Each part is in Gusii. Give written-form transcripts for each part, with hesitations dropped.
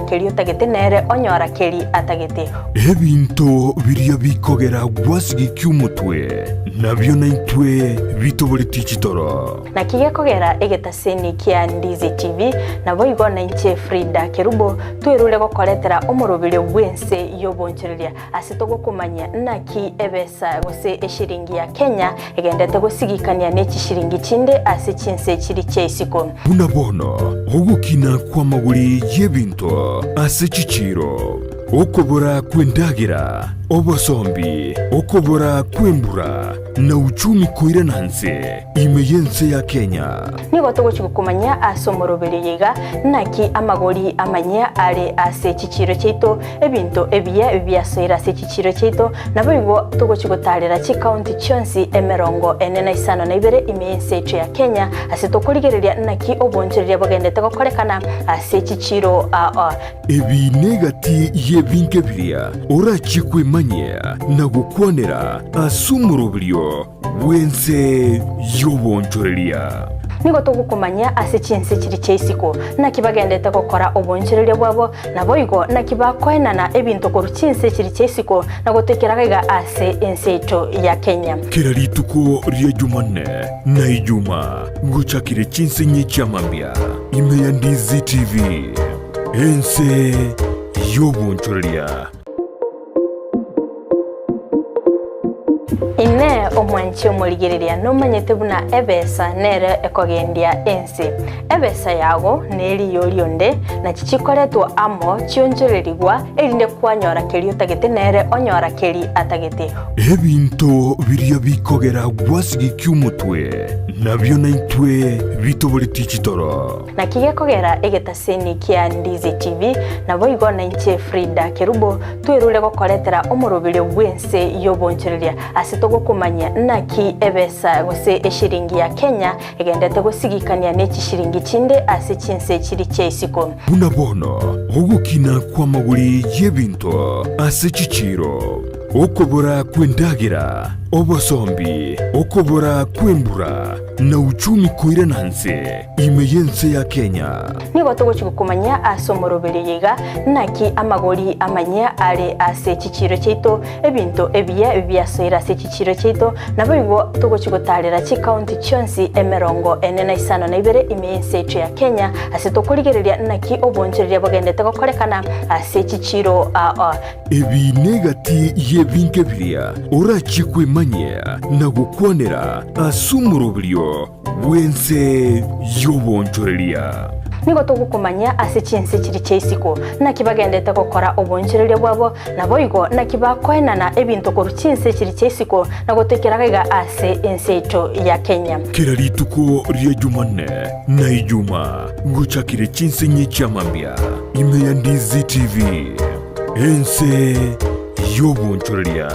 Keria otagete nere onyora keria atagete. Ebinto biria bikogera gwasigikia omotwe, nabio naintwe bitoboretie chitoro. Naki gekogera egetaseni kia Ndizi TV, naboigo nainche Frida Kerubo, twerure gokoretera omoroberio bw'ense y'obonchoreria ase togokomanyia naki ebesa gose eshiringi ya Kenya egendete gosigikania ne chishiringi chinde ase chinse chiri chia isiko. Buna bono ogokina kw'amagori y'ebinto ase chichiiro, okobora kw'endagera, obosombi, okobora kw'embura, na uchumi koirana nse ime y'ense ya Kenya. Nigo togochia gokomanyia ase omoroberio oyo iga, naki amagori amanyia are ase chichiiro chiaito, ebinto ebiya biasoire ase chichiiro chiaito, naboigo togochia gotaarera chikaunti chionsi emerongo ene na isano na ibere ime y'ense yaito ya Kenya, ase tokorigereria naki oboonchoreria bogendete gokorekana ase chichiiro aa. Ebi negati y'ebinto biria orachie kwemanyia na gokwanera ase omoroberio bw'ense y'oboonchoreria. Nigo togokomanyia ase chinse chiria chia isiko, naki bagendete gokora oboonchoreria bwabo, naboigo naki bakoenana ebinto korwa chinse chiria chia isiko na gotoikera gaiga ase ense yaito ya Kenya. Kera rituko ria Jumanne na Ijumaa gochakire chinse inye chia mambia ime ya Ndizi TV, ense y'oboonchoreria. Inee! Omwanchi omorigereria nomanyete buna ebesa nere ekogendia ense? Ebesa yago neriyo rionde, nachi chikoretwa amo chionchorerigwa, erinde kwanyora keria otagete nere onyora keria atagete. Ebinto biria bikogera gwasigikia omotwe, nabio naintwe bitoboretie chitoro. Naki gekogera egetaseni kia Ndizi TV, naboigo nainche Frida Kerubo, twerure gokoretera omoroberio bw'ense y'obonchoreria ase togokomanyia naki ebesa gose eshiringi ya Kenya egendete gosigikania ne chishiringi chinde ase chinse chiri chia isiko. Buna bono ogokina kw'amagori y'ebinto ase chichiiro, okobora kw'endagera, obosombi, okobora kw'embura, na uchumi koirana nse, Ime y'ense ya Kenya. Nigo togochia gokomanyia ase omoroberio oyo iga, naki amagori amanyia are ase chichiiro chiaito, ebinto ebiya biasoire ase chichiiro chiaito, naboigo togochia gotaarera chikaunti chionsi emerongo ene na isano na ibere ime y'ense yaito ya Kenya, ase tokorigereria naki oboonchoreria bogendete gokorekana ase chichiiro aa. Ebi negati y'ebinto biria orachie kwemanyia na gokwanera ase omoroberio bw'ense y'oboonchoreria. Nigo togokomanyia ase chinse chiria chia isiko, naki bagendete gokora oboonchoreria bwabo, naboigo naki bakoenana ebinto korwa chinse chiria chia isiko na gotoikera gaiga ase ense yaito ya Kenya. Kera rituko ria Jumanne na Ijumaa gochakire chinse inye chia mambia ime ya Ndizi TV, ense y'oboonchoreria.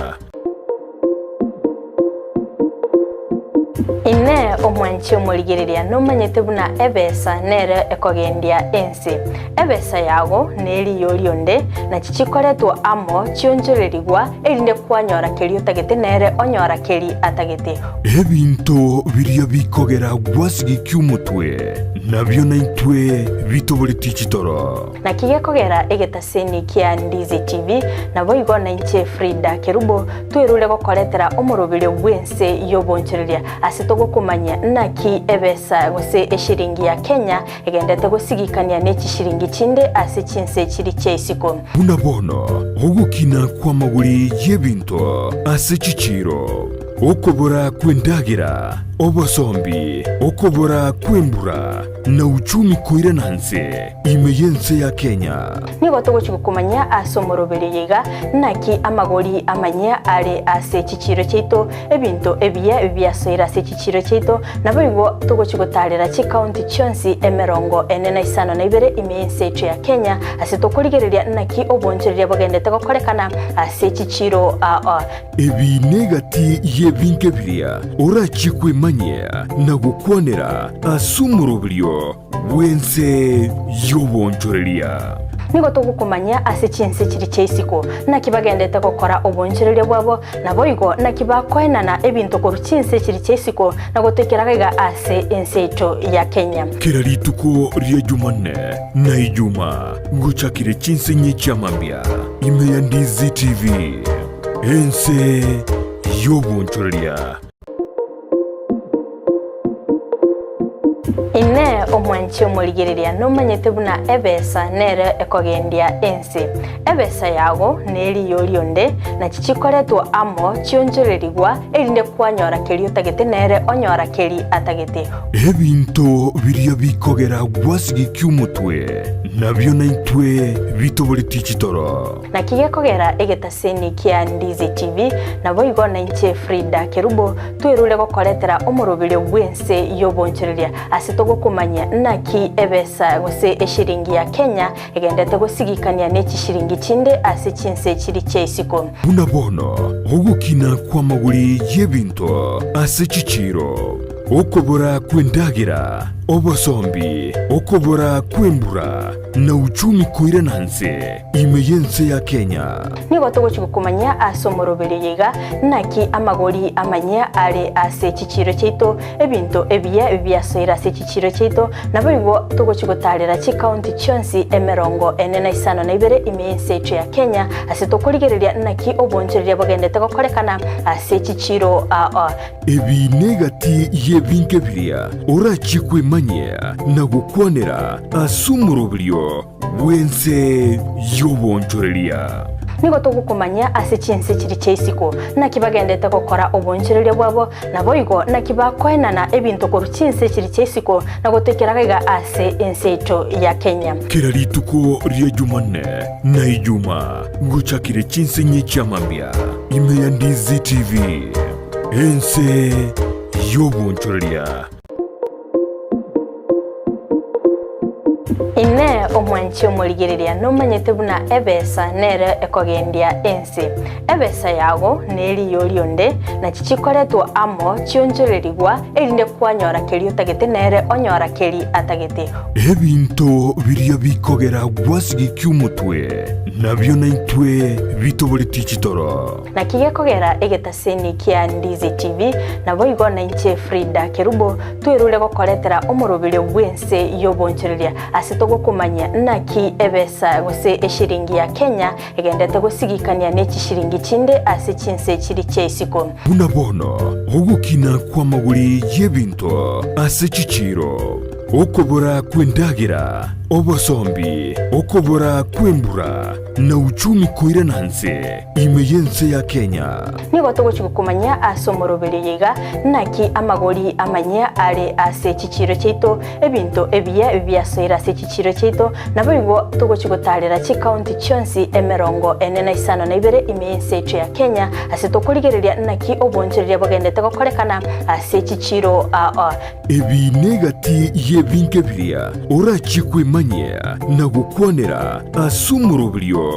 Inee! Omwanchi omorigereria nomanyete buna ebesa nere ekogendia ense? Ebesa yago neriyo rionde, nachi chikoretwa amo chionchorerigwa, erinde kwanyora keria otagete nere onyora keria atagete. Ebinto biria bikogera gwasigikia omotwe, nabio naintwe bitoboretie chitoro. Naki gekogera egetaseni kia Ndizi TV, naboigo nainche Frida Kerubo, twerure gokoretera omoroberio bw'ense y'obonchoreria ase togokomanyia naki ebesa gose eshiringi ya Kenya egendete gosigikania ne chishiringi chinde ase chinse chiri chia isiko. Buna bono ogokina kw'amagori y'ebinto ase chichiiro, okobora kw'endagera, obosombi, okobora kw'embura, na uchumi koirana nse. Ime y'ense ya Kenya. Nigo togochia gokomanyia ase omoroberio oyo iga, naki amagori amanyia are ase chichiiro chiaito, ebinto ebiya biasoire ase chichiiro chiaito, naboigo togochia gotaarera chikaunti chionsi emerongo ene na isano na ibere ime y'ense yaito ya Kenya, ase tokorigereria naki oboonchoreria bogendete gokorekana ase chichiiro aa. Ebi negati y'ebinto biria orachie kwemanyia na gokwanera ase omoroberio bw'ense y'oboonchoreria. Nigo togokomanyia ase chinse chiria chia isiko, naki bagendete gokora obonchereria bwabo, naboigo naki bakoenana ebinto korwa chinse chiria chia isiko na gotoikera gaiga ase ense yaito ya Kenya. Kera rituko ria Jumanne na Ijumaa ngochakire chinsenyi chi'amambia ime ya Ndizi TV, ense y'obonchoreria. Inee! Omwanchi omorigereria nomanyete buna ebesa nere ekogendia ense? Ebesa yago neriyo rionde, nachi chikoretwa amo chionchorerigwa, erinde kwanyora keria otagete nere onyora keria atagete. Ebinto biria bikogera gwasigikia omotwe, nabio naintwe bitoboretie chitoro. Naki gekogera egetaseni kia Ndizi TV, naboigo nainche Frida Kerubo twerure gokoretera omoroberio bw'ense y'obonchoreria ase togokomanyia naki ebesa gose eshiringi ya Kenya egendete gosigikania ne chishiringi chinde ase chinse chiri chia isiko. Buna bono ogokina kw'amagori y'ebinto ase chichiiro, okobora kw'endagera, obosombi, okobora kw'embura, na uchumi koirana nse. Ime y'ense ya Kenya. Nigo togochia gokomanyia ase omoroberio oyo iga, naki amagori amanyia are ase chichiiro chiaito, ebinto ebiya biasoire ase chichiiro chiaito, naboigo togochia gotaarera chikaunti chionsi 45 ime y'ense yaito ya Kenya, ase tokorigereria naki obonchoreria bogendete gokorekana ase chichiiro aa. Ebi negati y'ebinto biria orachie kwemanyia na gokwanera ase omoroberio bw'ense y'obonchoreria. Nigo togokomanyia ase chinse chiria chia isiko, naki bagendete gokora obonchoreria bwabo, naboigo naki bakoenana ebinto korwa chinse chiria chia isiko na gotoikera gaiga ase ense yaito ya Kenya. Kera rituko ria Jumanne na Ijumaa ngochakire chinsenyi chi'amambia ime ya Ndizi TV, ense y'obonchoreria. Inee! Omwanchi omorigereria nomanyete buna ebesa nere ekogendia ense? Ebesa yago neriyo rionde, nachi chikoretwa amo chionchorerigwa, erinde kwanyora keria otagete nere onyora keria atagete. Ebinto biria bikogera gwasigikia omotwe, nabio naintwe bitoboretie chitoro. Naki gekogera egetaseni kia Ndizi TV, naboigo nainche Frida Kerubo twerure gokoretera omoroberio bw'ense y'obonchoreria ase togokomanyia naki ebesa gose eshiringi ya Kenya egendete gosigikania ne chishiringi chinde ase chinse chiri chia isiko. Buna bono ogokina kw'amagori y'ebinto ase chichiiro, okobora kw'endagera, obosombi, okobora kw'embura, na uchumi koirana nse. Ime y'ense ya Kenya. Nigo togochia gokomanyia ase omoroberio oyo iga, naki amagori amanyia are ase chichiiro chiaito, ebinto ebiya biasoire ase chichiiro chiaito, naboigo togochia gotaarera chikaunti chionsi 45 ime y'ense yaito ya Kenya, ase tokorigereria naki obonchoreria bogendete gokorekana ase chichiiro aa. Ebi negati y'ebinto ebiria orachie kwemanyia na gokwanera ase omoroberio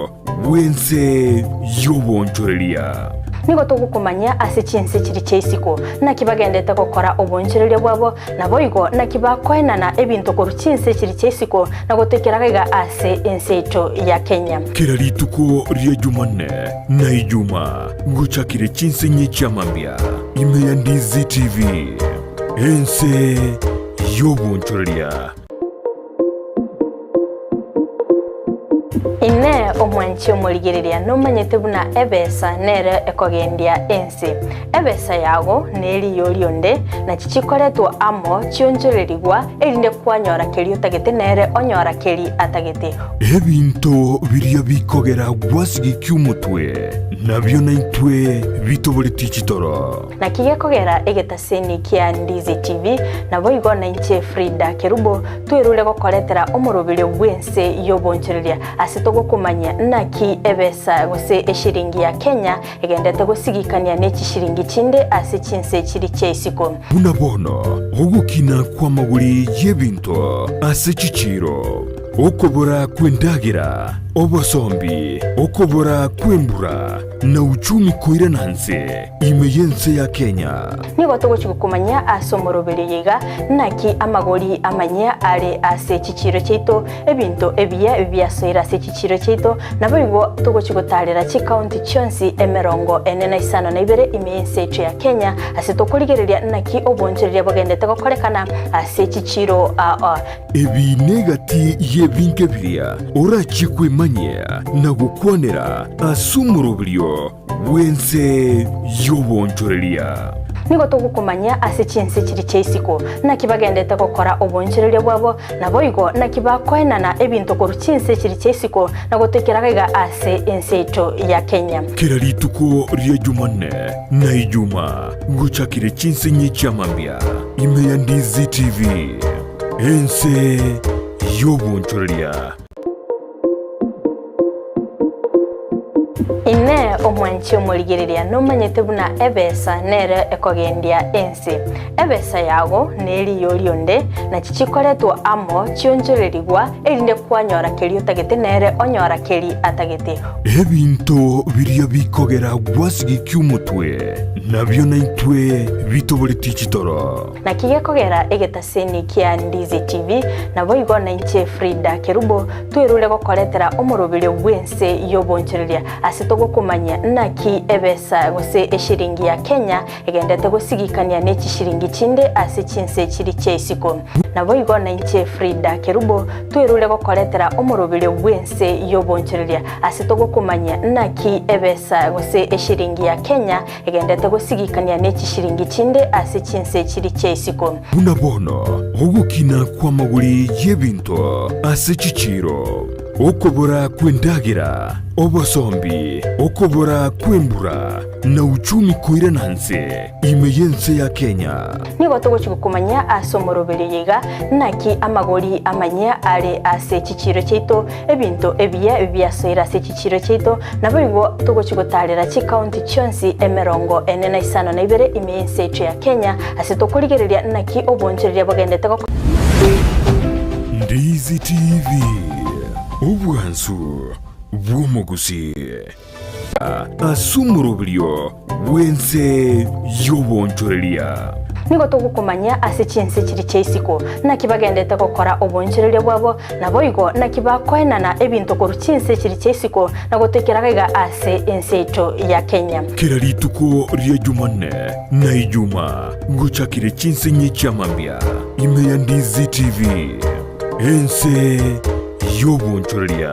bw'ense y'obonchoreria. Nigo togokomanyia ase chinse chiria chia isiko, naki bagendete gokora obonchoreria bwabo, naboigo naki bakoenana ebinto korwa chinse chiria chia isiko na gotoikera gaiga ase ense yaito ya Kenya. Kera rituko ria Jumanne na Ijumaa ngochakire chinsenyi chi'amambia ime ya Ndizi TV, ense y'obonchoreria. Inee! Omwanchi omorigereria nomanyete buna ebesa nere ekogendia ense? Ebesa yago neriyo rionde, nachi chikoretwa amo chionchorerigwa, erinde kwanyora keria otagete nere onyora keria atagete. Ebinto biria bikogera gwasigikia omotwe, nabio naintwe bitoboretie chitoro. Naki gekogera egetaseni kia Ndizi TV, naboigo nainche Frida Kerubo twerure gokoretera omoroberio bw'ense y'obonchoreria ase togokomanyia naki ebesa gose eshiringi ya Kenya egendete gosigikania ne chishiringi chinde ase chinse chiri chia isiko. Buna bono ogokina kw'amagori y'ebinto ase chichiiro. Okobora kw'endagera, obosombi, okobora kw'embura, na uchumi koirana nse ime y'ense ya Kenya. Nigo togochia gokomanyia ase omoroberio oyo iga, naki amagori amanyia are ase chichiiro chiaito, ebinto ebiya biasoire ase chichiiro chiaito, naboigo togochia gotaarera chikaunti chionsi emerongo ene na isano na ibere ime y'ense yaito ya Kenya, ase tokorigereria naki obonchoreria bogendete gokorekana ase chichiiro aa. Ebi negati y'ebinto biria orachie kwemanyia na gokwanera ase omoroberio bw'ense y'obonchoreria. Nigo togokomanyia ase chinse chiria chia isiko, naki bagendete gokora obonchoreria bwabo, naboigo naki bakoenana ebinto korwa chinse chiria chia isiko na gotoikera gaiga ase ense yaito ya Kenya. Kera rituko ria Jumanne na Ijumaa gochakire chinsinyi chia mambia ime ya Ndizi TV, ense y'obonchoreria. Inee! Omwanchi omorigereria nomanyete buna ebesa nere ekogendia ense? Ebesa yago neriyo rionde, nachi chikoretwa amo chionchorerigwa, erinde kwanyora keria otagete nere onyora keria atagete. Ebinto biria bikogera gwasigikia omotwe, nabio naintwe bitoboretie chitoro. Naki gekogera egetaseni kia Ndizi TV, naboigo nainche Frida Kerubo, twerure gokoretera omoroberio bw'ense y'obonchoreria ase togokomanyia naki ebesa gose eshiringi ya Kenya egendete gosigikania ne chishiringi chinde ase chinse chiri chia isiko. Naboigo nainche Frida Kerubo, twerure gokoretera omoroberio bw'ense y'obonchoreria ase togokomanyia naki ebesa gose eshiringi ya Kenya Egendete gosigikania ne chishiringi chinde ase chinse chiri chia isiko. Buna bono ogokina kw'amagori y'ebinto ase chichiiro, okobora kw'endagera, obosombi, okobora kw'embura, na uchumi koirana nse ime y'ense ya Kenya. Nigo togochia gokomanyia ase omoroberio oyo iga, naki amagori amanyia are ase chichiiro chiaito, Ebinto ebiya biasoire ase chichiiro chiaito, naboigo togochia gotaarera chikaunti chionsi emerongo ene na isano na ibere ime y'ense yaito ya Kenya, ase tokorigereria naki obonchoreria bogendete gokora. Ndizi TV, obwansu bw'omogusii. Ase omoroberio bw'ense y'obonchoreria. Nigo togokomanyia ase chinse chiria chia isiko, naki bagendete gokora obonchoreria bwabo, naboigo naki bakoenana ebinto korwa chinse chiria chia isiko na gotoikera gaiga ase ense yaito ya Kenya. Kera rituko ria Jumanne na Ijumaa ngochakire chinsinyi chia mambia ime ya Ndizi TV, ense y'obonchoreria.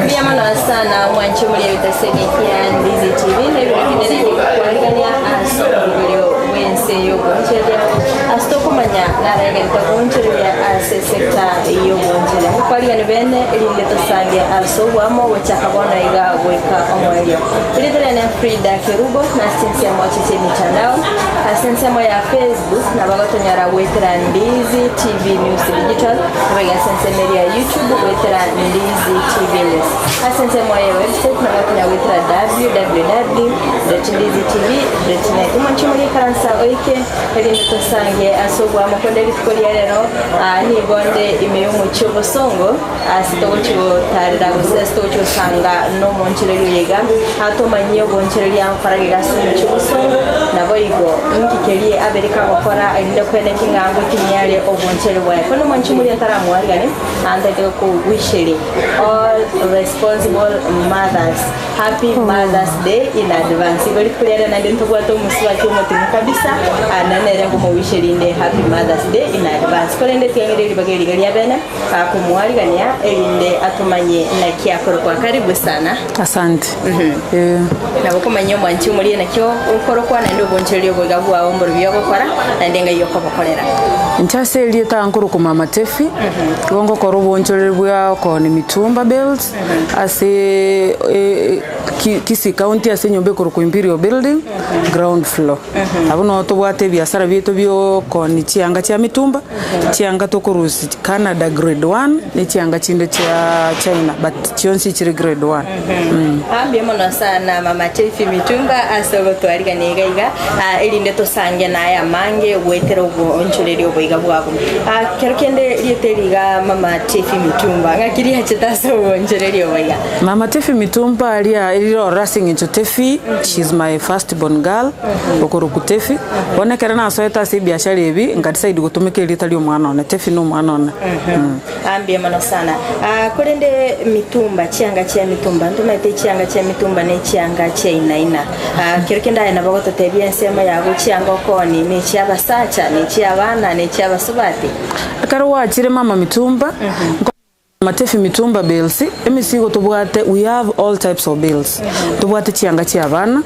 Mbuya mono sana mwanche omoria ebitasemi kia Ndizi TV na ebiro binde naende gokwarigania ase omoruberio bw'ense y'ogoonchereria ase tokomanya naregerete goonchereria ase esecta y'ogoonchereria. Ngokwarigani bene erinde tosange ase oboamo gochaka bono iga goika omoerio. Erieta riane Frida Kerubo na ase chinsemo chie chi'emitandao ase ensemo ya Facebook nabagotonyora goetera Ndizi TV News Digital Nabaiga ase ensemo eria ya YouTube goetera Ndizi TV News. Ase ensemo ya website nabo okonya goetera www.ndizitv.net. Omonche omoria ikaransa oike erinde tosange ase oboamo konde rituko ria rero aa nigo nde ime y'omochie obosongo ase togochia gotarera gose ase togochia gosanga nomonchereri oyo iga atomanyie obonchereria nkorage iga ase omochie obosongo naboigo inki keria abere kagokora erinde kweneki ng'a ngotinyia are obonchereri bwaye. Korende omwanchi omoria ntaramoarigani, antaete gokowisheria all responsible mothers happy Mother's Day in advance. Igo rituko riaria naende ntobwate omosubati omotimu kabisa, na nere nkomowisheria inde happy Mother's Day in advance. Korende tiang'ire ribaga eri iga ria bene, akomoarigania erinde atomanye naki akorokwa. Karibu sana. Asante. Eh. Nabo komanyia omwanchi omoria naki okorokwa naende obonchoreria oboiga bwao mborobio ogokora naende ng'ai okobokorera. Inche ase erieta nkorokwa Mama Tefi, igo ngokora obonchoreri bwa okoona emitumba. Mitumba Bales ase Kisii County ase enyomba ekorokwa Imperial Building ground floor. Abwo noo tobwate ebiasara biaito bia okoonia chianga chia mitumba, chianga tokorusia Canada grade one, ne chianga chinde chia China but chionsi chire grade one. Mbuya mono sana mama Tefi Mitumba ase ogotwarigania iga iga erinde tosange naye amange goetera oboonchoreria oboiga bwabo. Kero kende rieta eri iga mama Tefi Mitumba ng'aki riachete ase oboonchoreria obo iga? Mama Tefi Mitumba aria erire ororo ase eng'encho Tefi she is my first born girl okorokwa Tefi bono ekero nasoete ase ebiashara ebi nka decide gotumeka erieta ria omwana one Tefi na omwana one. Mbuya mono sana. Korende mitumba, chianga chia mitumba, ntomaete chianga chia mitumba ne chianga chia inaina. Kero kende aye nabo ogototebia ensemo yago chianga okoonie ne chi'abasacha, ne chi'abana, ne chi'abasubati. Ekero gwachire mama mitumba, Matefi mitumba bales, emesigo tobwate we have all types of bales. Tobwate chianga chi'abana,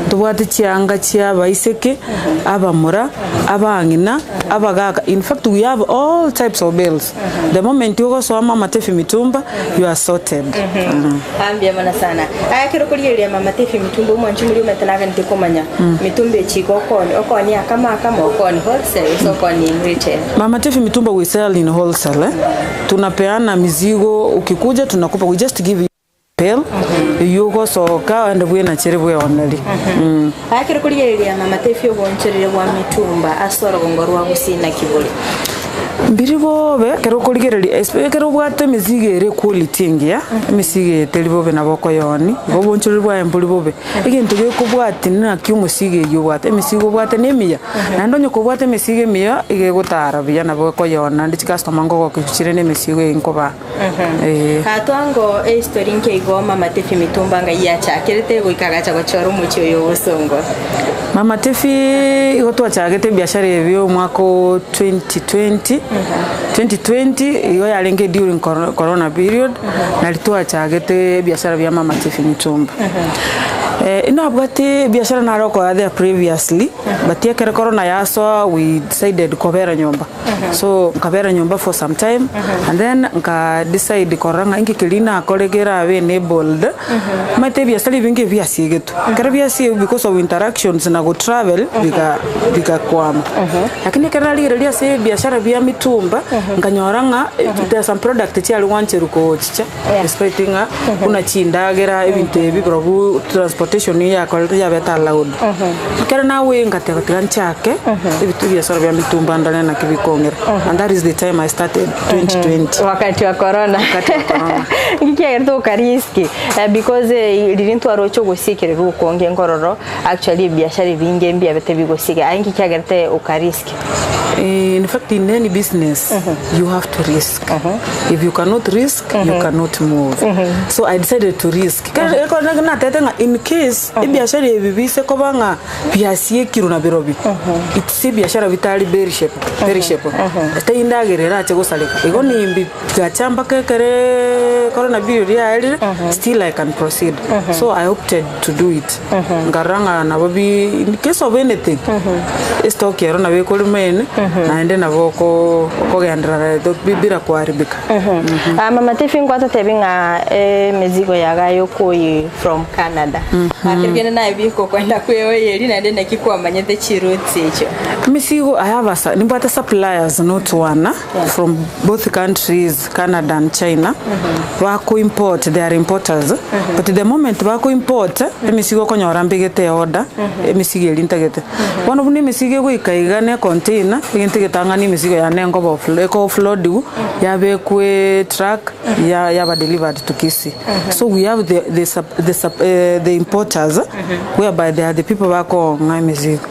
tobwate chianga chi'abaiseke, abamura, abang'ina, abagaka, in fact we have all types of bales. The moment ogosoa mama Tefi Mitumba you are sorted. Mbuya mono sana. Aya ekero okorigereria mama Tefi Mitumba omwanchi moria omanyete naganete komanya mitumba echi igo okoonia, okoonia akamo akamo, okoonia wholesale gose okoonia in retail? Mama Tefi Mitumba we sell in wholesale eh. Tunapeana mizigo ukikuja tunakupa we just give you bale eywo ogosoka ande bwenachere bweoneri. Aya ekero okorigereria mama Tefi obonchorere bwa mitumba ase orogongo rwa gusii naki bore? Mbiri bobe ekero okorigereria espe ekero obwate emesigo ere equality engiya, emesigo eye teri bobe nabo okoyeonia, igo obonchoreri bwaye mbori bobe. Egento gekobwatia naki omosigo eywo obwate, emesigo obwate na emiya, naende onye kobwate emesigo emiya, iga egotara buya nabo okoyeonia naende chicustomer nkogokia chire na emesigo eye nkobaa eh. Twango ehistory nke igo Mama Tefi Mitumba ngai yachakerete goika agacha gochora omochie oyo obosongo. Mama Tefi igo twachagete ebiashara ebi omwaka o 2020, 2020 igo yarenge during corona period, nari twachagete ebiashara bia Mama Tefi Mitumba. Nabwate ebiashara nare okora there previously, but ekero corona yasoa we decided kobera nyomba. So nkabera nyomba for some time and then nka decide korora ng'a inki keria nakore kerabe enabled, omanyete ebiasara ebinge ebiasiegetwe, ekero biasiegwa because of interactions na go travel biga bigakwama. Lakini ekero narigereria ase ebiashara bia mitumba, nkanyora ng'a there are some product chiare gwancherwa kochicha despite ng'a buna chindagera ebinto ebi barobwo transportation yakorete yabete allowed. Ekero naweire ngateba tiga nchake ebinto ebiasara bia mitumba ndore naki bikong'ira and that is the time I started 2020. Wakati wa corona. Wakati wa corona. Nki kiagerete okarisk because riria ntwaroche ogosiekererwa okonge nkororo actually ebiashara ebinge mbiabete bigosieka aye nki kiagerete okarisk? In fact in any business you have to risk. If you cannot risk you cannot move. So I decided to risk. Ekero natebete ng'a in case ebiashara ebi bise koba ng'a biasiekirwe na birobio, it's ebiashara bitari perishable, perishable, tari endagera erache gosareka. Igo nimbi gacha mpaka ekereeee corona period yaerire, still I can proceed. So I opted to do it. Nkarora ng'a nabo bi in case of anything, estock ero nabo eko remain, naende nabo oko okogenderera bila kuharibika. Mama Tiffy nkwatotebi ng'a emizigo yaga yokoyi from Canada. Kero kende naye biko okoenda kweoyeria naende naki kwamanyete chiroots echio. Emesigo I have a su- nimbwate suppliers not one Yeah. from both countries Canada and China bako import they are importers but the moment bako import emesigo okonyora mbegete eorder emesigo eria ntagete. Bono buna emesigo egoika iga na econtainer egento egetang'ani emesigo yane enkoba offlo eko offloadiwa yabekwa etruck ya yaba delivered to Kisii. So we have the the sup the sup the importers whereby they are the people bakong'a emesigo.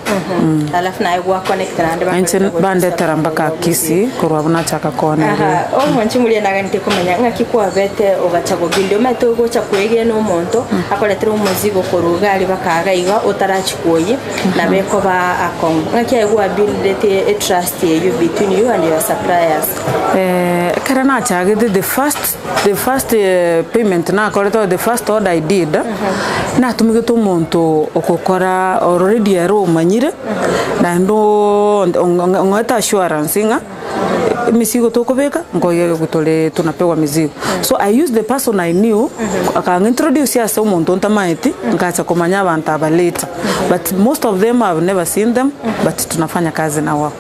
Alafu naye gwa connect naende Inche bakoreta gocha bandetera mpaka Kisii korwa abwo nachaka koona Aha, erio. omwanchi moria naganete komanya ng'aki kwabete ogacha gobindi omanyete ogocha kwegena omonto akoretera omozigo korwa iga aria baka iga iga otarachi kwoyia nabo ekoba akong'u. Ng'aki aye gwa buildete etrust eyio between you and your suppliers? Ekero nachagete the first the first payment nakorete or the first order I did, natumegete omonto ogokora already ere omanyire, naende ong'ete assurance ng'a. Emesigo tokobeka nkoigwa tore tunapewa mizigo. So I used the person I knew akang'introduce ase omonto ntamaeti nkacha komanya abanto aba later but most of them I've never seen them but tunafanya kazi na wao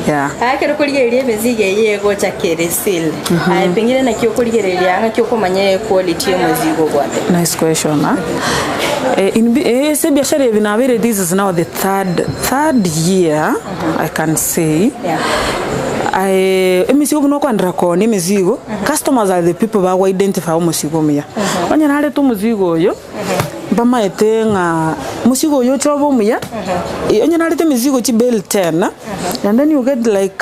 yeah. Aya ekero okorigereria emizigo eye egocha kere sealed, aye pengine naki okorigereria ng'aki okomanya equality y'omozigo obwate? Nice question ah. Eh, in bi- eh, ase ebiashara ebi nabeire this is now the third, third year I can say. Yeah. Aye emesigo buna okwanera koonia emesigo, customers are the people bago identify omosigo omuya. Onye narete omozigo oyo, mbamaete ng'a mosigo oyo oche obe omuya, onye narete emesigo chibale ten, and then you get like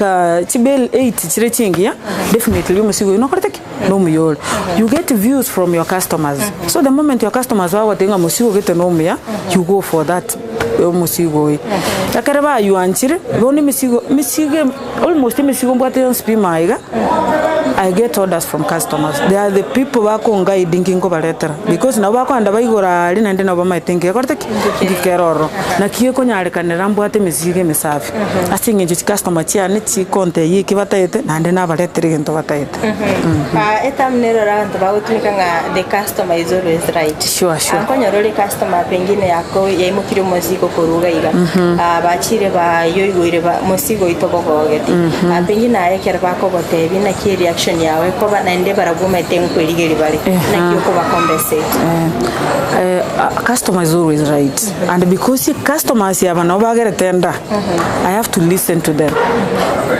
chibale eight chire chingiya, definitely omosigo oyio nokorete ki? Nomuya ore. You get views from your customers, so the moment your customers bagotebia ng'a mosigo gete nomuya, you go for that omosigo oyo. Ekero baywanchire, bono emesigo, emesigo almost emesigo mbwate yonsi pi ime iga, I get orders from customers. They are the people bakonguide inki nkobaretera because nabo bakoenda baigoro aria naende nabo bamaete nki gekorete ki? Nki kere ororo. Naki ekonyarekanera mbwate emesigo emesafi ase eng'encho chicustomer chiane chikontebia eki bataete naende nabaretera egento bataete. Eterm nero ere abanto bagotumeka ng'a the customer is always right. Sure, sure. Nkonyora ore customer pengine yako yaimokirie omosigo korwa iga iga, bachire bayoigoire mosigo oito bogogeti. Pengine aye ekero bakogotebia naki ereaction yao ekoba naende barabwo omanyete nkwerigeria bare, naki okoba compensate. Customer is always right and because customers aba nabo bagerete enda, I have to listen to them.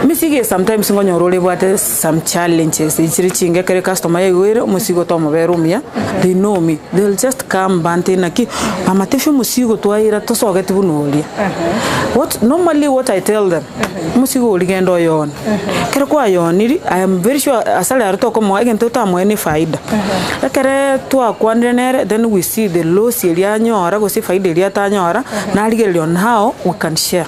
Emesigo eye sometimes nkonyora ore ebwate some challenges chire chinge ekero ecustomer yaigoire omosigo tomobera omuya, they know me, they will just come bantebie naki mama tebia omosigo twaira tosogeti buna oria. What normally what I tell them, omosigo oria genda oyoone, ekero kwayooniri I am very sure asare aria tokomoa egento otamoe ne efaida. Ekere twakwanire nere then we see the loss eria anyora gose efaida eria atanyora, narigereria on how we can share.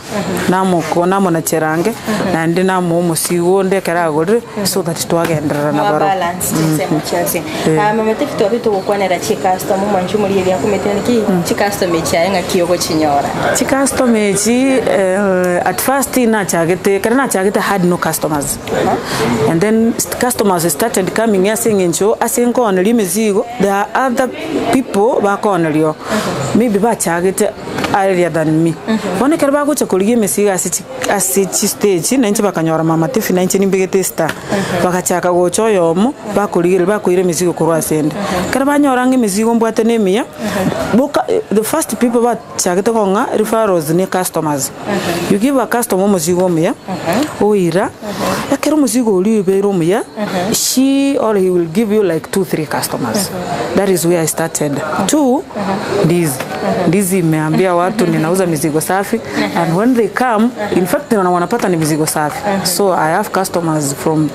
Namoko namonachera ange, naende namoa omosigo onde ekero agorire, so that twagenderera Mwa nabarobwo. balance chinsemo chionsi. Eh. Ah, mama Tiffy twabe togokwanera chicustomer omwanchi omorigereria akumete naki chicustomer echi aye ng'aki ogochinyora. Chicustomer echi at first nachagete ekero nachagete I had no customers and then customers started coming ase eng'encho ase nkooneria emesigo there are other people bakooneria oo maybe bachagete earlier than me. Bono ekero bagocha korigia emesigo ase chi ase chistage na inche bakanyora mama Tiffy na inche nimbegete estar, bagachaka gocha oyomo bakorigereria bakoira emesigo korwa ase ende. Ekero banyora ng'a emesigo mbwate na emiya, boka the first people bachagete kong'a referrals ne customers. You give a customer omosigo omuya, oira, ekero omosigo oria obeire omuya, she or he will give you like two, three customers. That is where I started. Two, ndizi. Ndizi imeambia watu ninauza mizigo safi and when they come, in fact wanapata ni mizigo safi. So I have customers from,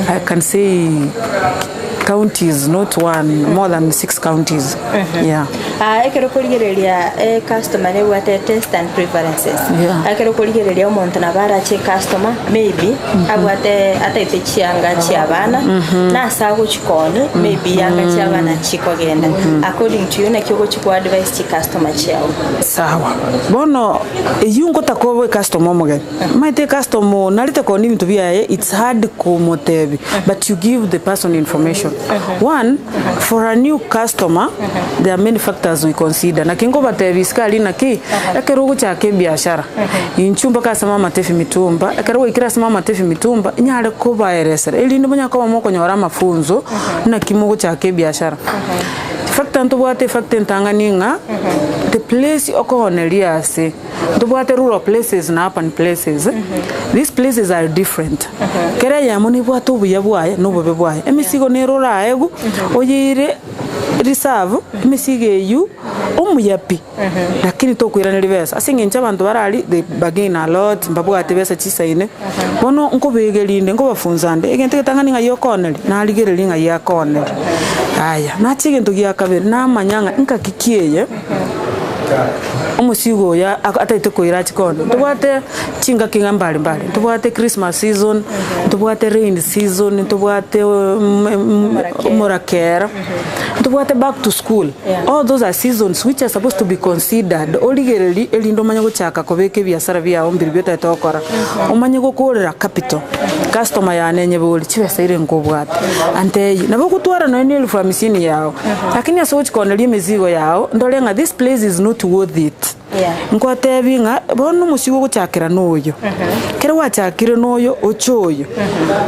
I can say counties, not one, more than six counties. Yeah. Ah, ekero okorigereria ecustomer nebwate taste and preferences. Yeah. Ekero okorigereria omonto nabo arache ecustomer maybe abwate ataete chianga chia abana na ase agochikoni maybe yanga chia abana chikogenda. According to you naki ogochi ko advise chicustomer chiao? Sawa. Bono eyio ngotaka obe ecustomer omogeni. Omanyete ecustomer onarete koonia ebinto biaye it's hard komotebia but you give the person information. One, for a new customer there are many factors we consider. Naki nkobatebia isiko aria naki, ekero ogochaka ebiashara, inchuo mpaka ase mama Tefi Mitumba, ekero gwaikire ase mama Tefi Mitumba, inyare kobaeresera erinde monyare koba mokonyora amafunzo naki mogochaka ebiashara. Factor ntobwate efactor entang'ani ng'a the place okooneria ase, ntobwate rural places na urban places, these places are different. Kera eyemo nebwate obuya bwaye na obobe bwaye. Emesigo nere oraegwe, oyeire reserve, emesigo eywo omuya pi, lakini tokoiraneria besa ase eng'encho abanto bare aria they bargain a lot, mbabwate besa chisaine, bono nkobegeria inde nkobafunza nde, egento egetang'ani ng'ai okooneria, narigereria ng'ai akooneria. Aya, nache egento gia kabere, namanya ng'a engaki ki eye, omosigo oyo ataete koira ache koonia. Ntobwate chingaki ng'a mbare mbare, ntobwate christmas season, ntobwate rain season, ntobwate omorakera, ntobwate back to school. All those are seasons which are supposed to be considered, origererie erinde omanye gochaka kobeka ebiasara biago mbiri bi otaete gokora, omanye gokorera capital. Customer yane enyebori chibesa ire nkobwate antebie nabo ogotwara nonya na elfu hamsini yao lakini ase ogochi kooneria emizigo yao ndore ng'a this place is not worth it. Nkotebi ng'a bono omosigo ogochakera noyo, ekero gwachakire noyo oche oyo,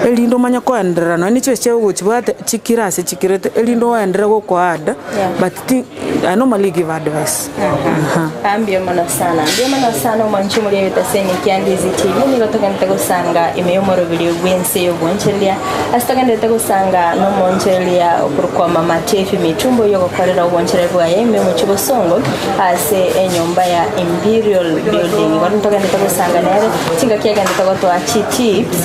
erinde omanye koenderera nonya ne chibesa chiago ogochibwate chikire ase chikirete erinde oenderere gokoadd but ti I normally give advice aha. Ah, mbuya mono sana, mbuya mono sana omwanchi omori egetaseni kia Ndizi TV. Nigo togenderete gosanga ime y'omoroberi bw'ense y'obwanchereria. Ase togenderete gosanga nomonchereria okorokwa Mama Tefi Mitumbo oyio ogokorera obwanchereria bwaye ime omochie bosongo ase enyomba ya Imperial Building. Igo ntogenderete gosanga nere chingaki agenderete gotoa chitips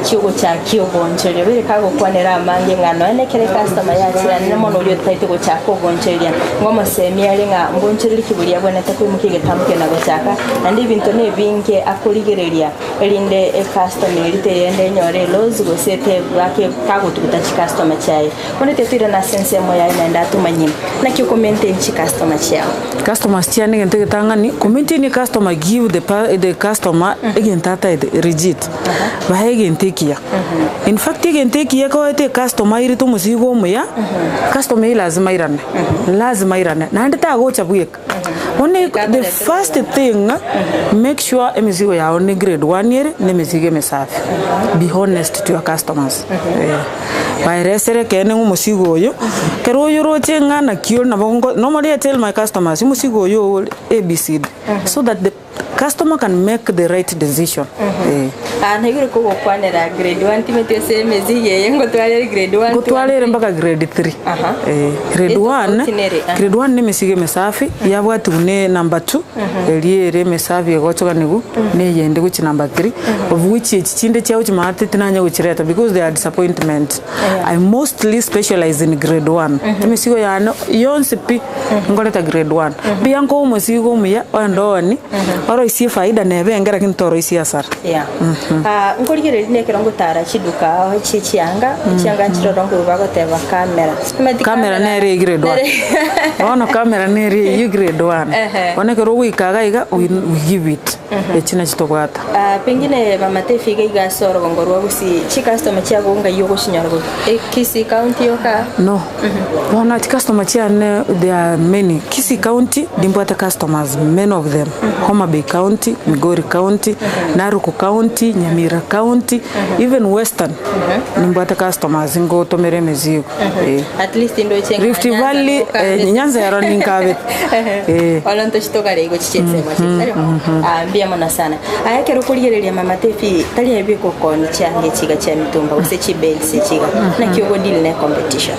chiogochakia obwanchereria. Obeire kagokwanera amange ng'a nonya nekero ecustomer yachiranire mono oria otaete gochaka obwanchereria ng'a omosemia are ng'a mbonchereri ki boria abwenerete koimokia egetambo keria na gochaka naende ebinto nebinge akorigereria. Erinde ecustomer eria teyende enyore eloss gose tebake kagotuguta chicustomer chiaye. Bono tetoirana ase ensemo yaye naende atomanye naki oko maintain chicustomer chiao. Customers chiane egento egetang'ani, ko maintain ecustomer give the pa the customer egento ataete legit, bae egento ekiya. In fact egento ekiya ekoete ecustomer airete omosigo omuya, customer eywo lazima airane, lazima airane, naende tagocha bweka. Bono the first thing make sure emesigo yao ne grade one ere na emesigo emesafi. Be honest to your customers. Eh. Baeresere ekeene ng'a omosigo oyo, ekero oyoroche ng'a naki ore nabo nko normally I tell my customers omosigo oyo ore ABCD so that the Customer can make the right decision eh. Ah, naigure kogokwanera grade one timeti ase emezigi eye ngotwarere grade one, two and Ngotwarere three. mpaka grade three. Aha. Eh, grade one, Etofauti nere, aha. grade one nemesigo emesafi, yabwatiwu ne number two, eria ere emesafi egochoganiwu, na eyende gochia number three, of which echi chinde chiagochia maate tinanya gochireta because they are disappointment. I mostly specialize in grade one. Emesigo yane yonsi pi, Nkoreta grade one. Mbuya nkoe omosigo omuya oende ooni, oroisie efaida nebe enke lakini toroisie hasara. Yeah. Ah, nkorigereria nekero ngotara chiduka ao chie chianga, chianga nchiroro nkoigwa bagoteba camera. Omanyete Camera nere grade one. Bono camera nere eyio grade one. Ehe. Bono ekero ogoika iga iga we we give it. Echi nachi tobwate. Ah, pengine bamate efiga iga ase orogongo rwa gusii, chicustomer chiago ngai ogochinyora goika Kisii county yoka? No. Bono chicustomer chiane there are many. Kisii county nimbwate customers many of them. Homa Bay county, Migori county, Narok county, Nyamira county, even Western nimbwate customers ngotomera emizigo. Eh. At least ndoche ng'a Rift Nyanza Valley nokabete. eh, Nyanza ero ninkabete. Eh. Bono ntochitogare igo chiche ensemo chiaito. Tari? Ah, mbuya mono sana. Aya ekero okorigereria mama tebi tari ebi gokoni chianga echiga chia mitumba gose chibales echiga naki ogo deal ne competition.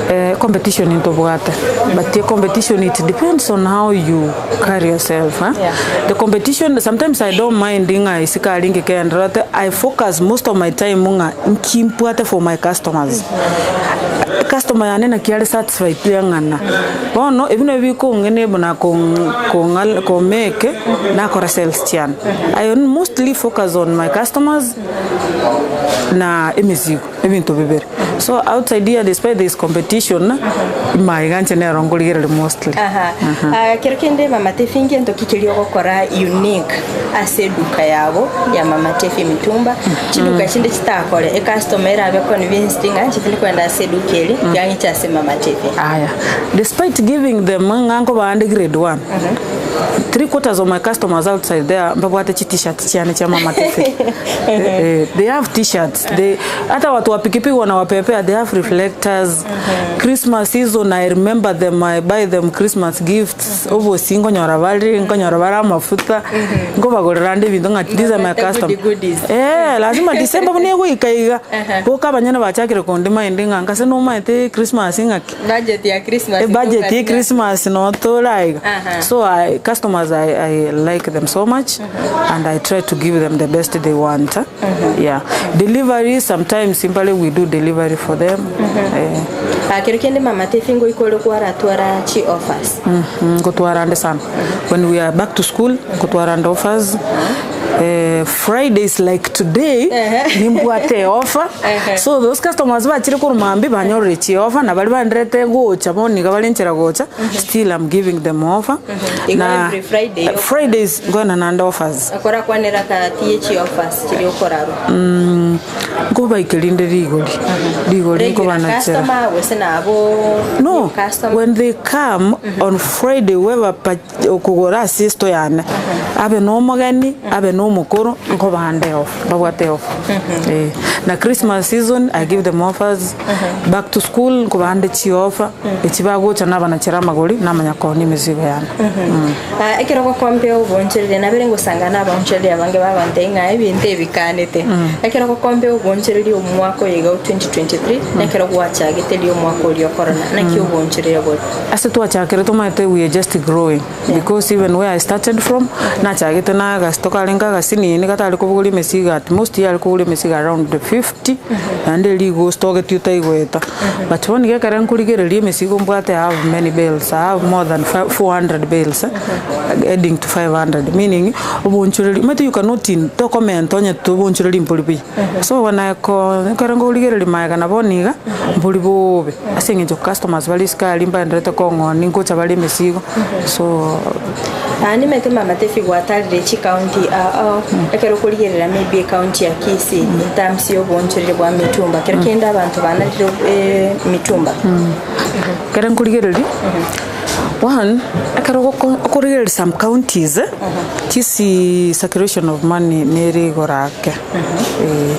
Eh, competition ntobwate but ecompetition it depends on how you carry yourself eh? Yeah. The competition sometimes I don't mind ng'a isiko aria ngekendererete I focus most of my time ng'a nki mbwate for my customers. Customer yane naki are satisfied eng'ana. Bono ebi nabio bikong'enable na kong kong'a komake nakora sales chiane. I mostly focus on my customers na emesigo, ebinto bibere. So outside here despite there is competition, maiga inche nero nkorigereria mostly. Aha. Ah, kero kende Mama Tefi ngento ki keria ogokora unique ase eduka yago ya Mama Tefi Mitumba, chiduka chinde chitakore ecustomer erabe convinced ng'a inche tindi kogenda ase eduka eria, tiga ng'iche ase Mama Tefi. Aya, despite giving them ng'a nkobaa grade one, three quarters of my customers outside there mbabwate chi t-shirt chiane chia Mama Tefi. Eh, they have t-shirts. They, hata watu wa pikipiki wanawapepea, they have reflectors. Christmas season, I remember them, I buy them Christmas gifts. Obosi nkonyora bare, nkonyora bare amafuta, nkobagorera nde ebinto ng'a these are my Babwate customer. goodie goodies. Eh, lazima December buna egoika iga, boka abanyene bachakire kondima inde ng'a nkase nomaete Christmas ng'aki. Budget ya Christmas Ebudget ya Christmas notore aiga. Aha. So I, customers I like them so much and I try to give them the best they want. Yeah. Delivery sometimes simply we do delivery for them. Eh, Ah, kero kende Mama Tefi ngoika ore kwaratwara chi offers. Ngotwara ande sana. When we are back to school, ngotwara ande offers. Fridays like today nimbwate eoffer so those customers bachire korwa mambia banyorire chioffer na baria banderete gocha bono iga bare nchera gocha still am giving them offer Igo na every Friday offer. Fridays nkoena naende offers. Okorakwanera gati ye chioffers chiria okorarwa. Nkobaikeria rinde rigori, rigori Regular nkobanachera. customer gose nabo No, new customer. when they come on Friday whoever pa- okogora ase esto yane abe na omogeni abe na omokoro nkobande off babwate off eh, na Christmas season I give them offers back to school nkobande chioffer echi bagocha nabanachera amagori namanya koonia emesigo yane Ah, ekero gokombia obonchereria nabere ngosanga na abaonchereria abange bagontebia ng'a ebinto ebikanete. Ekero gokombia obonchereria omwaka oyo iga o 2023 na ekero gwachagete riria omwaka oria o corona naki obonchereria bore? Ase twachakire tomaete we are just growing because even where I started from nachagete na agasito karenge agasinini gatare kobogoria emesigo at most yare kobogoria emesigo around 50 naende rigostogetie otaigoeta but bono iga ekere nkorigereria emesigo mbwate I have many bales I have more than 400 bales heading to 500 meaning obonchoreri omanyete you cannot in tokomenta onye tobonchoreri mbori buya. So when I ko ekero nkorigereria magega na bono iga mbori bobe ase eng'encho customers bare isiko aria mbaenderete kong'onia ngocha bare emesigo so. Aa nimete mama Tefi gwatarire chicounty ao ekero okorigerera maybe ecounty ya Kisii in terms ya obonchoreri bwa mitumba kero kende abanto banarire emitumba. Ekero nkorigereria, one, ekero ogoko okorigereria some counties, chisi circulation of money nere igoro ake, eh.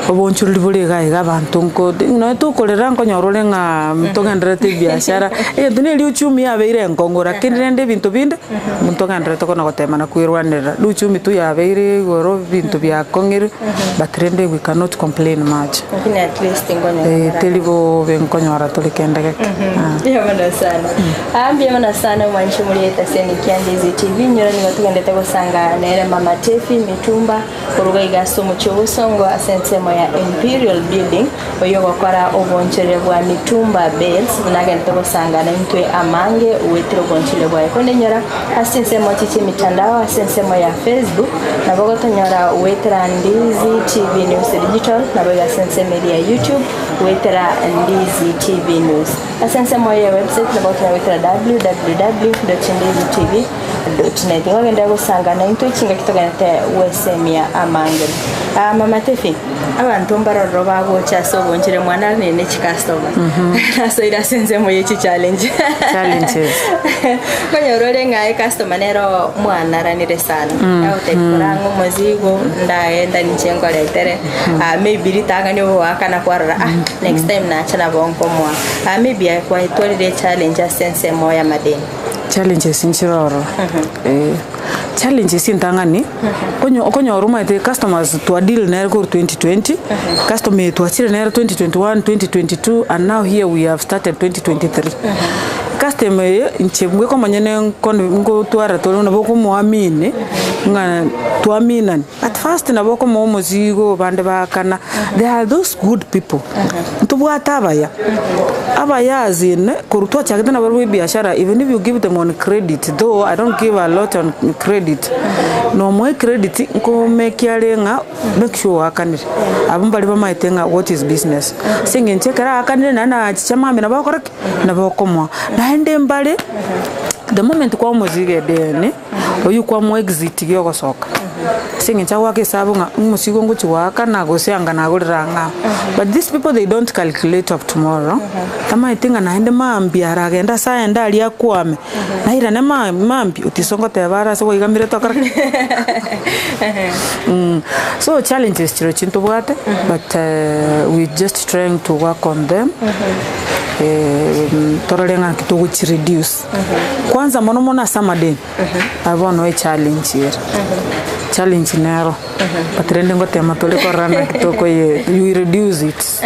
Obonchoreri bore iga iga abanto nko nonya tokorera nkonyora ore ng'a ntogendererete ebiashara, egento neri uchumi yabeire enkong'u lakini rende ebinto binde, ntogendererete kona gotema na kwerwanerera. Uchumi tu yabeire igoro ebinto biakong'ire, but rende we cannot complain much. Lakini at least nkonyora Eh, barabara. teri bobe nkonyora tore kende geke. Ah. Mbuya mono sana. Ah, mbuya mono sana omwanchi omoriete ase Nikia Ndizi TV. Inyora nigo togendete gosanga nere Mama Tefi Mitumba koruga iga ase omochie obosongo ase ensemo ya Imperial Building oyio ogokora obonchoreri bwa Mitumba Bales buna agendete gosanga naintwe amange goetera obonchoreri bwaye. Korende inyora ase ensemo chichia emitandao ase ensemo ya Facebook nabo ogotonyora goetera Ndizi TV News Digital naboigo ase ensemo eria ya YouTube goetera Ndizi TV News. Ase ensemo eye ya website nabo ogotonyora goetera www.ndizitv.net. Nigo ogenderere gosanga naintwe chingaki togenderete gwesemia amange. Ah, Mama Tefi, abanto mbarororo bagocha ase obonchire mwana are ne chicustomer nasoire ase ensemo ye chichallenge Challenges. Okonyora ore ng'a ecustomer nero mwanaranire sana agotebia korang'e omozigo ndagenda ninche nkoretere ah, maybe ritang'ani ogoakana kwarora ah, next time nacha nabo nkomoa ah, maybe aye kwaetwarire echallenge ase ensemo y'amadeni. Challenges nchire ororo eh, challenges entang'ani onye okonyora omanyete customers twa deal nere korwa 2020, customer eye twachire nere 2021, 2022 and now here we have started 2023. Customer eye inche mbweka omonyene nkoni nkotwara tore nabo okomoamini ng'a twaminani, at first nabo okomoa omozigo abande baakana, there are those good people, ntobwate abaya, abaya as in korwa twachagete nabarobwo ebiashara even if you give them on credit though I don't give a lot on credit, nomoa ecredit nkomekia are ng'a make sure oakanire, abwo mbari bamaete ng'a what is business, ase eng'encho ekero aakanire naende nachicha mambia nabo okora ki? Nabo okomoa. Naende mbare the moment kwamoziga edeni, oywo kwamoa exit giogosoka, ase eng'encho agoaka esabu ng'a omosigo ngochia goakana gose anga nagorera ang'e aa. But these people they don't calculate of tomorrow, tamaeti ng'a naende mambia aragende ase aende aria akwame, nairane ma mambia otiso ngoteba are ase gwaigamire tokora ki? So challenges chirochio ntobwate but we just trying to work on them, torore ng'a naki togochi reduce. Kwanza mono mono ase amadeni, aya bono echallenge ere, challenge nero, but rende ngotema tore korora naki tokoye we reduce it.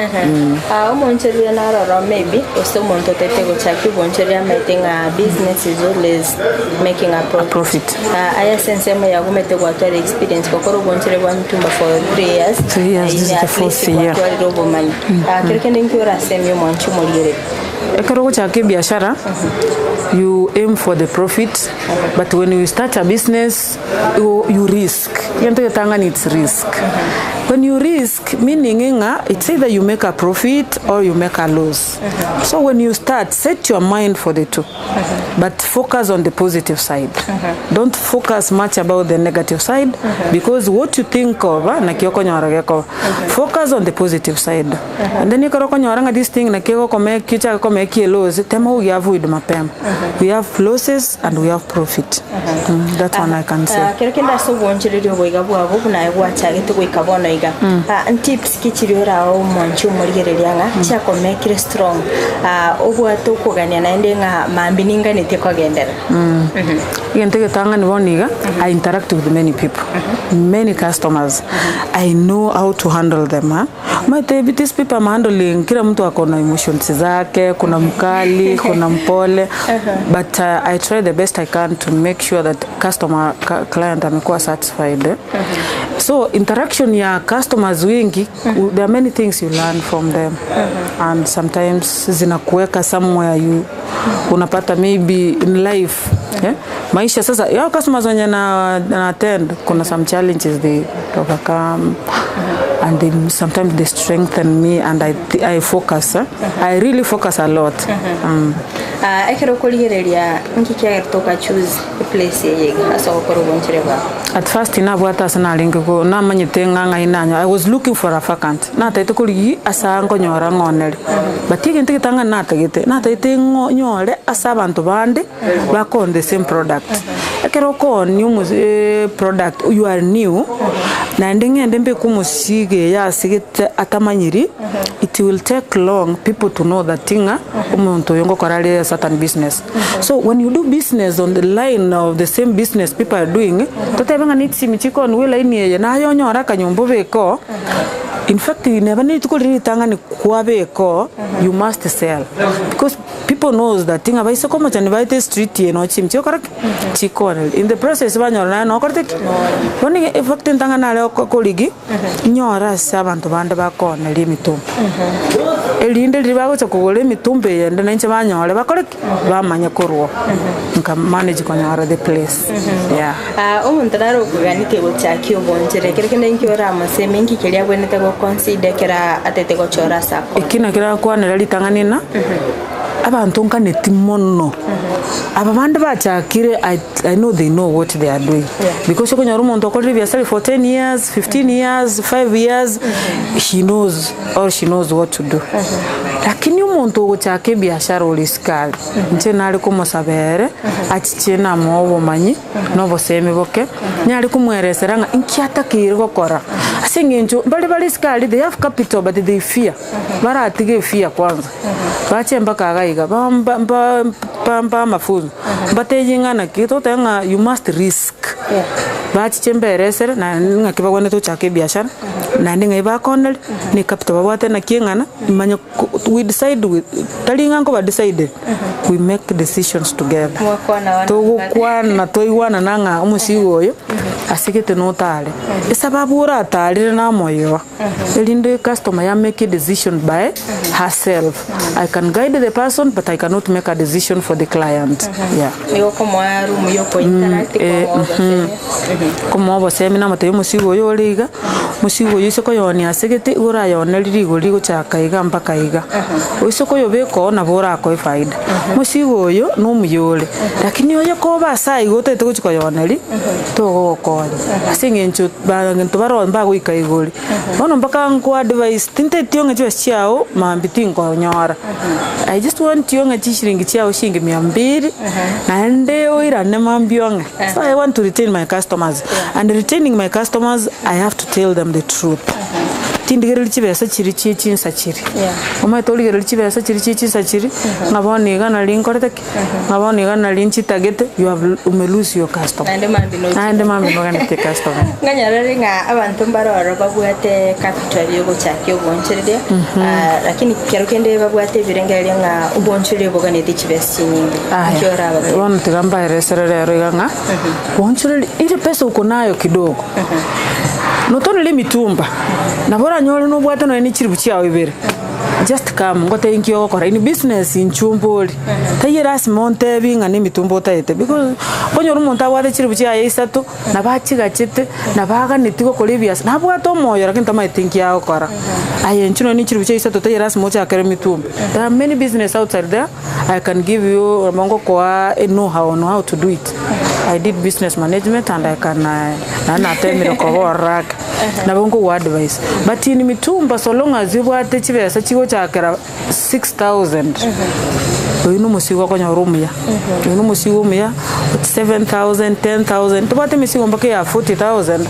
Ah, omonchereria naroro maybe gose omonto otete gochakia obonchereria amaete ng'a business is always making a profit. Profit. Ah, aye ase ensemo yagumete gwatwara experience gokora obonchereria bwa mitumba for 3 years. Three years, this is the At least fourth year. gwatwarire obomanyi. Ah, kero kende nki orasemie omwanchi omorigereria? Ekero ogochaka ebiashara, You aim for the profit but when you start a business you, you risk. Egento egetang'ani it's risk. When you risk meaning ng'a it's either you make a profit or you make a loss. So when you start set your mind for the two but focus on the positive side. Don't focus much about the negative side because what you think of naki okonyora gekoba. Focus on the positive side and then ekero okonyora ng'a this thing naki egokome kichake komeki eloss tema ogiavoid mapema. We have losses and we have profit. Mm, that one I can say. Ah, kero kende ase obwoonchoreria oboiga bwabo buna aye gwachagete goika bono iga. Ah, ntips ki chiria orae omwanchi omorigereria ng'a chiakomekire strong ah, obwate okogania naende ng'a mambia ninganetie kogenderera? Egento egetang'ani bono iga, I interact with many people, many customers. I know how to handle them ah. Omanyete these people I'm handling kila mtu ako na emotions zake, kuna mkali, kuna mpole but I try the best I can to make sure that customer client amekuwa satisfied eh. So interaction ya customers wingi there are many things you learn from them and sometimes zinakuweka somewhere you unapata maybe in life eh? Maisha sasa yao customers wenye na, na attend kuna some challenges they overcome and they, sometimes they strengthen me and I, I focus eh? I really focus a lot mm. Ah, ekero okorigereria nki kiagerete oka choose eplace eye iga ase ogokora obonchore bwao? At first nabwate ase narenge ko namanyete ng'a ng'ai nanyora I was looking for a vacant natagete korigia ase aa nkonyora ng'onere but egento egetang'ani natagete natagete ng'o nyore ase abanto bande bakoonia the same product. Ekero okoonia omosi product you are new naende ng'ende mbeke omosigo eye ase gete atamanyiri it will take long people to know that ng'a omonto oyo ngokora are a certain business. So when you do business on the line of the same business people are doing, totebe ng'a ne chisimi chikooniwa elaini eye naye onyore akanyomba obeke oo, in fact neba ne rituko riria ritang'ani kwabeka oo, you must sell because people knows that ng'a baise komochani baete estreet eye noo chisimi chigokora ki? Chikooneri. In the process banyora naye nokorete ki? Bono iga in fact entang'ani nare korigi, nyore ase abanto bande bakooneria emitumba. Erinde riria bagocha kogora emitumba eyende na inche banyore bakore ki? Bamanye korwa oo. Nka manage konyora the place, yeah. Ah, omonto nare okoganetie gochakia obonchera, ekero kende inki oramosemi, inki keria abwenerete go consider ekero atete gochora ase akore? Eki nakio nakwanera ritang'ani ng'a, abanto nkaneti mono, aba bande bachakire I I know they know what they are doing because okonyora omonto okorire ebiasara for 10 years, 15 years, 5 years, he knows or she knows what to do. Lakini omonto ogochaka ebiashara ore isiko aria, inche nare komosaba ere, achiche namoe obomanyi, na obosemi boke, nyare komoeresera ng'a inki atakeire gokora. Ase eng'encho mbare bare isiko aria they have capital but they fear, baratige efear kwanza, bache mpaka iga iga ba mba mba mba amafunzo, mbatebie ng'a naki, togoteba ng'a you must risk, bachiche mberesere naende ng'aki bagwenerete gochaka ebiashara, naende ng'ai bakoneria, na ecapital babwate naki eng'ana, manye ko we decide with tari ng'a nkoba decided, we make decisions together. Mwakwana one Togokwana twaigwanana ng'a omosigo oyo, ase gete notare, esababu oratarire namoyoa. Erinde customer ya make decision by herself. I can guide the person but I cannot make a decision for the client. Yeah. Nigo okomoa room ya oko interact Eh, kwamoa obosemi. Komoa obosemi namotebia omosigo oyo ore iga, omosigo oyo ase koyoonia ase gete igo orayonerie rigori rigochaka iga mpaka iga. Oise koyobeka oo nabo orakoe faida. Omosigo oyo na omuya ore, lakini oye koba ase aiga otagete gochia koyooneria, togogokonya. Ase eng'encho Abanto baroo mbagoika igori. Bono mpaka nko advise, tinteti ong'e chibesa chiao mambia tinkonyora. I just want you ong'e chishiringi chiao shilingi mia mbili, naende oirane mambia ong'e. So I want to retain my customers, and retaining my customers I have to tell them the truth. Tindigereria chibesa chiria chie chinsa chiria. Omanyete origereria chibesa chiria chie chinsa chiria, ng'a bono iga nari nkorete ki? Ng'a bono iga nari nchitagete, you have ume lose your customer. Naende mambia nochi. Naende mambia noganeti ecustomer. Nganyarore ng'a abanto mbare ororo babwate capital yogochakia obonchoreria, ah, lakini kero kende babwate ebirengererio ng'a obonchoreria oboganeti chibesa chinyinge. Nki Aya, orabatebi? bono tiga mbaeresere rero iga ng'a, bonchoreria ile pesa uko nayo kidogo, notonere emitumba, nabo oranyore nobwate nonye ne chiribu chiao ibere. Just come ngotebie nki ogokora in business inchuo mbori, taiyo lasima ontebi ng'a na emitumba otaete because okonyora omonto abwate chilifu chiaye isato, nabo achigachete, nabo aganeti gokora ebiasara, nabwate omoyo lakini tamaeti nki agokora. Aye inchuo nonye na chilifu chiaye isato taiyo lasima ochakere emitumba. There are many business outside there, I can give you nabo ngokoa a know how on how to do it. I did business management and I can naende natemire koba ororo ake. Nabo nkogoa advice. But in mitumba so long as obwate chibesa chigochakera 6000, oyio na omosigo okonyora omuya. Oyio na omosigo omuya, 7000, 10000, tobwate emesigo mpaka eya 40000,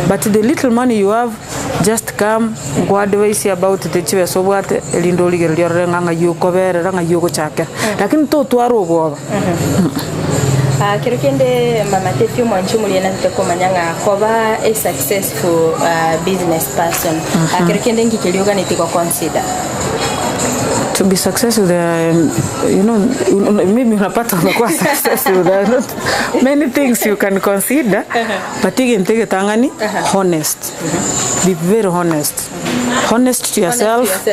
but the little money you have, just come nkoa advice about the chibesa obwate erinde origererie orore ng'a ng'ai okoberera ng'ai ogochakera. Lakini totwara obwoba. Ah, kero kende mama Teti omwanchi omoria natete komanya ng'a koba a successful ah, business person ah, kero kende nki keria oganetie go consider? To be successful there are, you know, mimi unapata umekuwa successful there are not many things you can consider but egento egetang'ani honest be very honest honest to yourself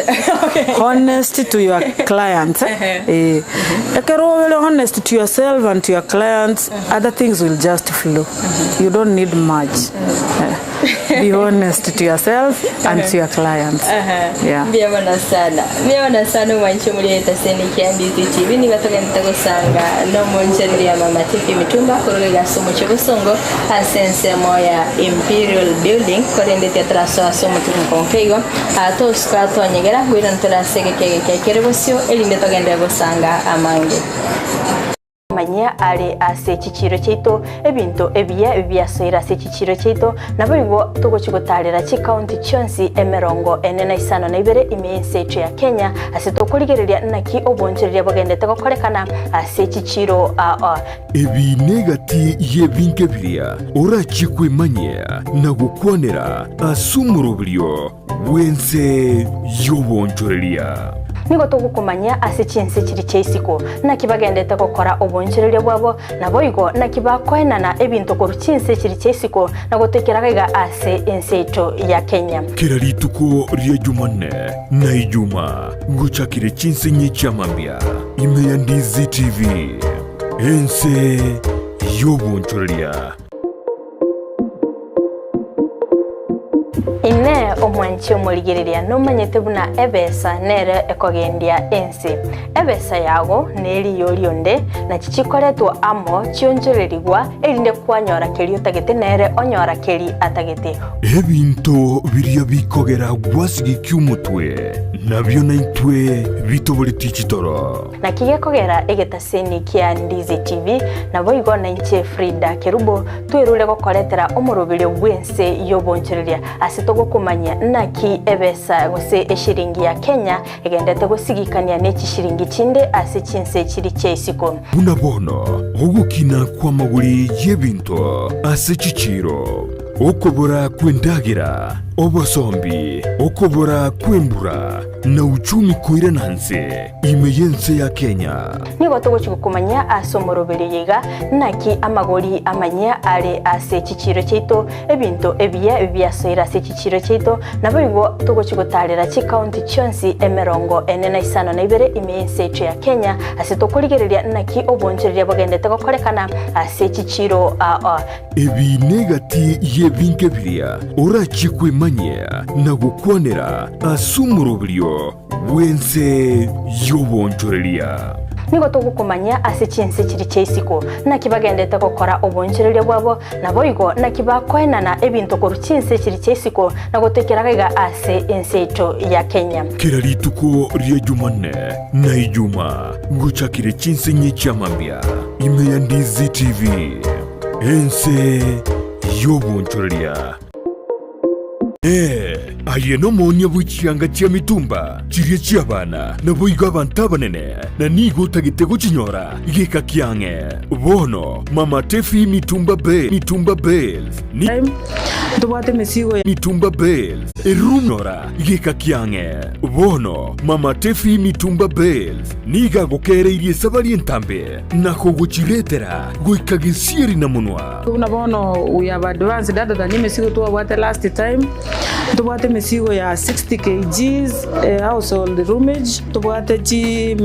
honest to your clients eh ekero obere honest to yourself and to your clients other things will just flow you don't need much Eh, be honest to yourself and to your clients yeah Mbuya mono sana. Mbuya mono sana omwanchi omoriete ase kia Ndizi TV nigo togente gosanga nomonchereria mama Tiffy Mitumba korwa iga ase omochie bosongo ase ensemo ya Imperial Building korende tiatarasoa ase omotururuko nkeigo tosuka twanyegera goirana tore ase egeka egeke kere bosio erinde togende gosanga amange. Manyia are ase chichiiro chiaito ebinto ebiya biasoire ase chichiiro chiaito, naboigo togochia gotaarera chikaunti chionsi emerongo ene na isano na ibere ime y'ense yaito ya Kenya, ase tokorigereria naki obonchoreria bogendete gokorekana ase chichiiro aa. Ebi negati y'ebinto biria orachie kwemanyia na gokwanera ase omoroberio bw'ense y'obonchoreria. Nigo togokomanyia ase chinse chiria chia isiko, naki bagendete gokora obonchoreria bwabo, naboigo naki bakoenana ebinto korwa chinse chiria chia isiko na gotoikera gaiga ase ense yaito ya Kenya. Kera rituko ria Jumanne na Ijumaa gochakire chinsinyi chia mambia ime ya Ndizi TV, ense y'obonchoreria. Inee! Omwanchi omorigereria nomanyete buna ebesa nere ekogendia ense? Ebesa yago neriyo rionde, nachi chikoretwa amo chionchorerigwa, erinde kwanyora keria otagete nere onyora keria atagete. Ebinto biria bikogera gwasigekia omotwe, nabio naintwe bitoboretie chitoro. Naki gekogera egetaseni kia Ndizi TV, naboigo nainche Frida Kerubo, twerure gokoretera omoroberio bw'ense y'obonchoreria ase togokomanyia naki ebesa gose eshiringi ya Kenya egendete gosigikania ne chishiringi chinde ase chinse chiri chia isiko. Buna bono ogokina kw'amagori y'ebinto ase chichiiro, okobora kw'endagera, obosombi, okobora kw'embura, na uchumi koirana nse. Ime y'ense ya Kenya. Nigo togochia gokomanyia ase omoroberio iga, naki amagori amanyia are ase chichiiro chiaito, ebinto ebiya biasoire ase chichiiro chiaito, naboigo togochia gotaarera chikaunti chionsi emerongo ene na isano na ibere ime y'ense yaito ya Kenya, ase tokorigereria naki obonchoreria bogendete gokorekana ase chichiiro aa. Ebi negati y'ebinto biria orachie kwemanyia na gokwanera ase omoroberio bw'ense y'obonchoreria. Nigo togokomanyia ase chinse chiria chia isiko, naki bagendete gokora obonchoreria bwabo, naboigo naki bakoenana ebinto korwa chinse chiria chia isiko na gotoikera gaiga ase ense yaito ya Kenya. Kera rituko ria Jumanne na Ijumaa ngochakire chinsinyi chia mambia ime ya Ndizi TV, ense y'obonchoreria. Ee, aye nomoonia bwe chianga chia mitumba chiria chi'abana, naboigo abanto abanene, na nigo otagete gochinyora geka kiang'e. Bono Mama Tefi Mitumba Bales, Mitumba Bales, ni Ntobwate emesigo ya. Mitumba Bales, erumnyora geka kiang'e. Bono Mama Tefi Mitumba Bales nigo agokeereirie esabari entambe na kogochiretera goika gesieri na monwa. Buna bono we have advanced other than emesigo twabwate last time, ntobwate. emesigo ya 60 kgs household roomage, tobwate chi.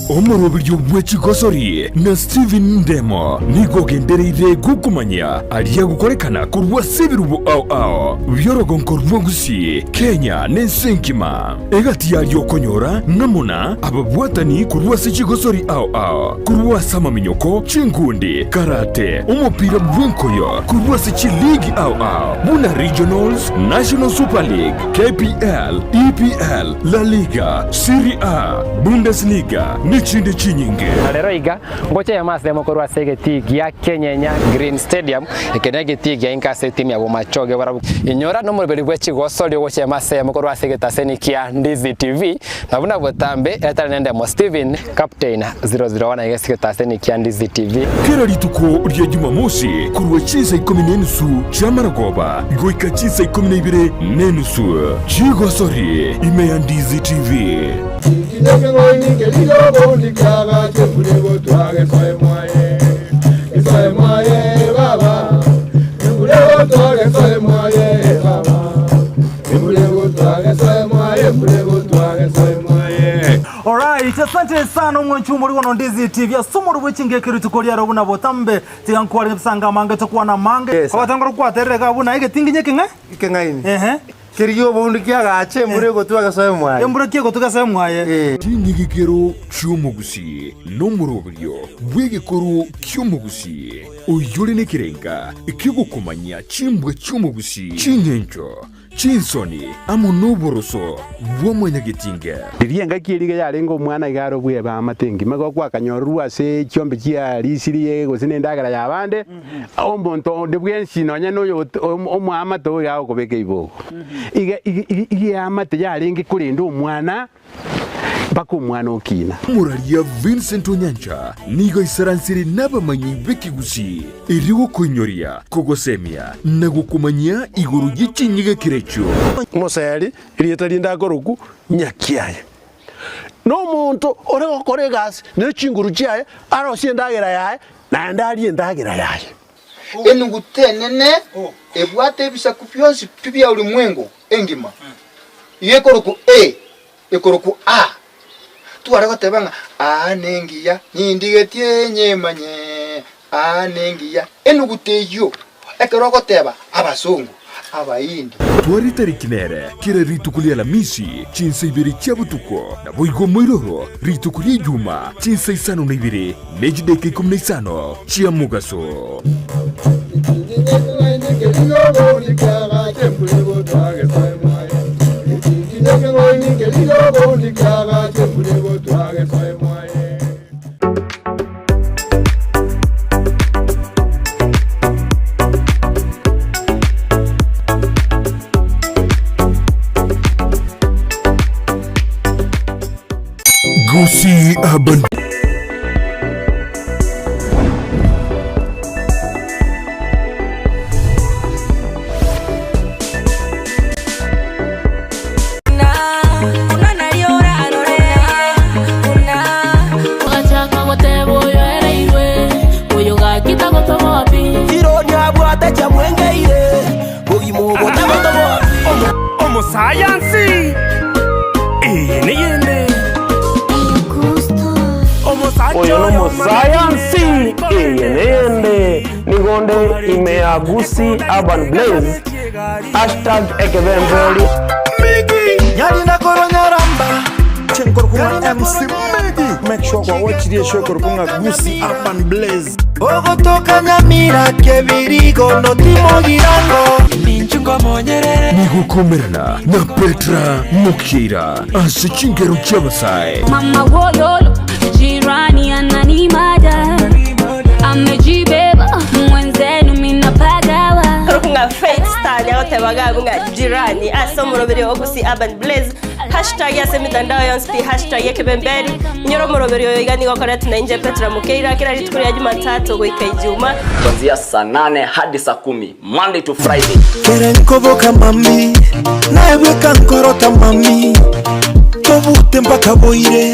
Omoroberio bwe chigosori na Stephen Ndemo nigo ogendereire gokomanyia aria agokorekana korwa ase ebirubo ao ao bi'orogonko rwa Gusii, Kenya na ense engima. Egati yaria okonyora namuna ababwatani korwa ase chigosori ao ao, korwa ase amaminyoko, chinkundi, karate, omopira bw'enkoyo, korwa ase chiligi ao ao buna Regionals, National Super League, KPL, EPL, La Liga, Serie A, Bundesliga, nechinde chinyinge. Na rero iga, ngocha eyemo ase eyemo korwa ase egetii gia Kenyenya Green Stadium, eke negetii gia inka ase etimu ya Bomachoge barabwo. Inyora nomoroberi bwe chigosori ogocha eyemo ase eyemo korwa ase egetaseni kia Ndizi TV, na buna botambe etari nendemo Steven Captain 001 aiga ase egetaseni kia Ndizi TV. Kera rituko ria Jumamosi korwa chinsa ikomi na enusu chi'amarogoba goika chinsa ikomi na ibere na enusu chigosori ime ya Ndizi TV. Alright, asante sana omwanchi omori bono Ndizi TV ase omoro bwe chingeke rituko riaro buna botambe tiga nkware ebisanga amange tokwana amange Yes. abatangora kwaterera iga buna egetinginye ekeng'e Ekeng'aini. ehe Kerigia oboundu kiagache embura egotwa gesoe mwaye. Embura ki egotwa gesoe mwaye. Eh. Chinyigikero chi'omogusii nomoroberio bw'egekoro ki'omogusii oyore nekerenga ki'ogokomanyia chimbwa chi'omogusii, chingencho, chinsoni amo noboroso bwa mwanyagetinge. Riria engaki eria iga yarenge omwana iga are obweba amate engima, igo gwakanyororwa ase chiombe chia risirie gose na endagera y'abande, omonto onde bwensi nonya na oyo omoamate oyo iga agokobeka eibogo. Iga iga iga eamate yarenge korenda omwana mpaka omwana okina. Omoraria Vincent Onyancha nigo aisaransire nabamanyi b'ekegusii erio gokoinyoria, kogosemia na gokomanyia igoro ye chinyigekero echio. Omoseri, erieta rinde akorokwa Nyakiaye, nomonto ore gokora egasi ne chinguru chiaye, arosie endagera yaye, naende arie endagera yaye. Enuguta enene ebwate ebisaku bionsi pi bia ulimwengu engima, igo ekorokwa A, ekorokwa A. Tware goteba ng'a aa nengiya, nindigetie nyemanye, aa nengiya. Enuguta eyio, ekero ogoteba abasongo, Abaindi. Tware tariki nere kera rituko ria Alamisi chinsa ibere chia botuko, naboigo moiroro rituko ria Ijuma chinsa isano na ibere ne chidaeka ikomi na isano chia mogaso. Gusii Urban Omosayansi, eye neyende. Oyo nomosayansi, eye neyende. Nigo nde ime ya Gusii Urban Blaze, hashtag ekebemberi. Chenkorokwa MC Miggy. Make sure kwa watch the show korokwa Gusii Urban Blaze. Ogotoka Nyamira kebirigo notimogirango Nigokomerana na Petra Mokira ase chingero chi'abasae. Mama wololo, jirani ananimada, amejibeba mwenzenu minapagawa. Korokwa Faith Star nyagotebaga abwo ng'a jirani ase omoroberi o Gusii Urban Blaze hashtag ase emitandao yonsi pi hashtag ekebemberi inyore omoroberi oyo iga nigo okoretwe na inche Petra Mokeira kera rituko ria Jumatatu goika Ijuma. Kuanzia saa nane hadi saa kumi Monday to Friday. Kere nkoboka mami, naye bweka nkorota mami. Tobute mpaka boire,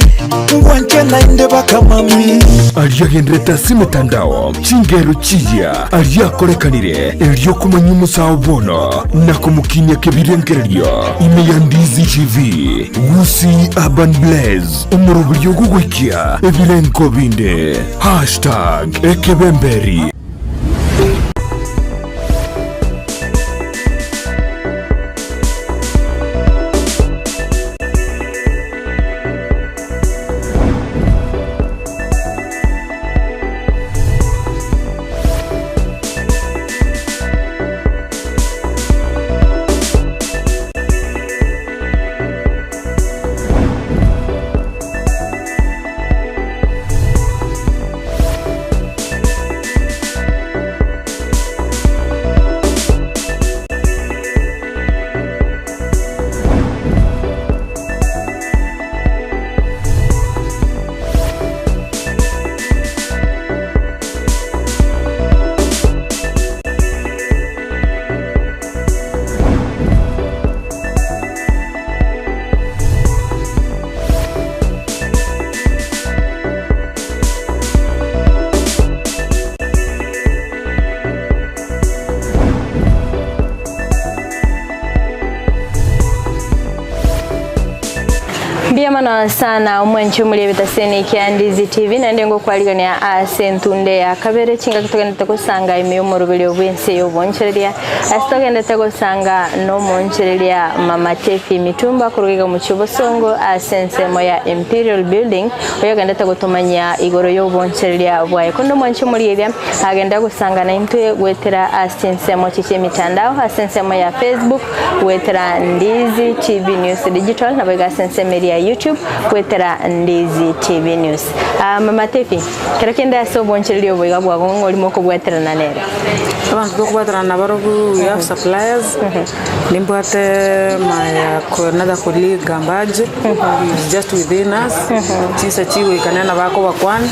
ngwanche naende baka mami. Aria agenderete ase emetandao, chingero chiya aria akorekanire, erio komanya omosao bono na komokinia kebirengererio ime ya Ndizi TV, Gusii Urban Blaze, omoroberio ogogoikia ebirengo binde. Hashtag Ekebemberi. Mbuya mono sana omwanchi omori ebitaseni kia Ndizi TV naende ngokwarigania ase entunde ya kabere chingaki togendete gosanga ime y'omoroberio bw'ense y'obonchereria ase togendete gosanga n'omonchereria Mama Tefi Mitumba koruga iga omochie obosongo ase ensemo ya Imperial Building oyogendete gotomanyia igoro y'obonchereria bwaye konde omwanchi omori eria agenda gosanga naintwe goetera ase ensemo chi chi'emitandao ase ensemo ya Facebook goetera Ndizi TV News Digital naboigo ase ensemo eria ya YouTube goetera Ndizi TV News. Ah, Mama Tefi, kero kende ase obonchereria obo iga bwago ng'a orimo okobwaterana nere. Abanto tokobwaterana nabarobwo we have suppliers, nimbwate my another colleague Gambaje, he is just within us, chinsa chigoika nere nabo akobakwana,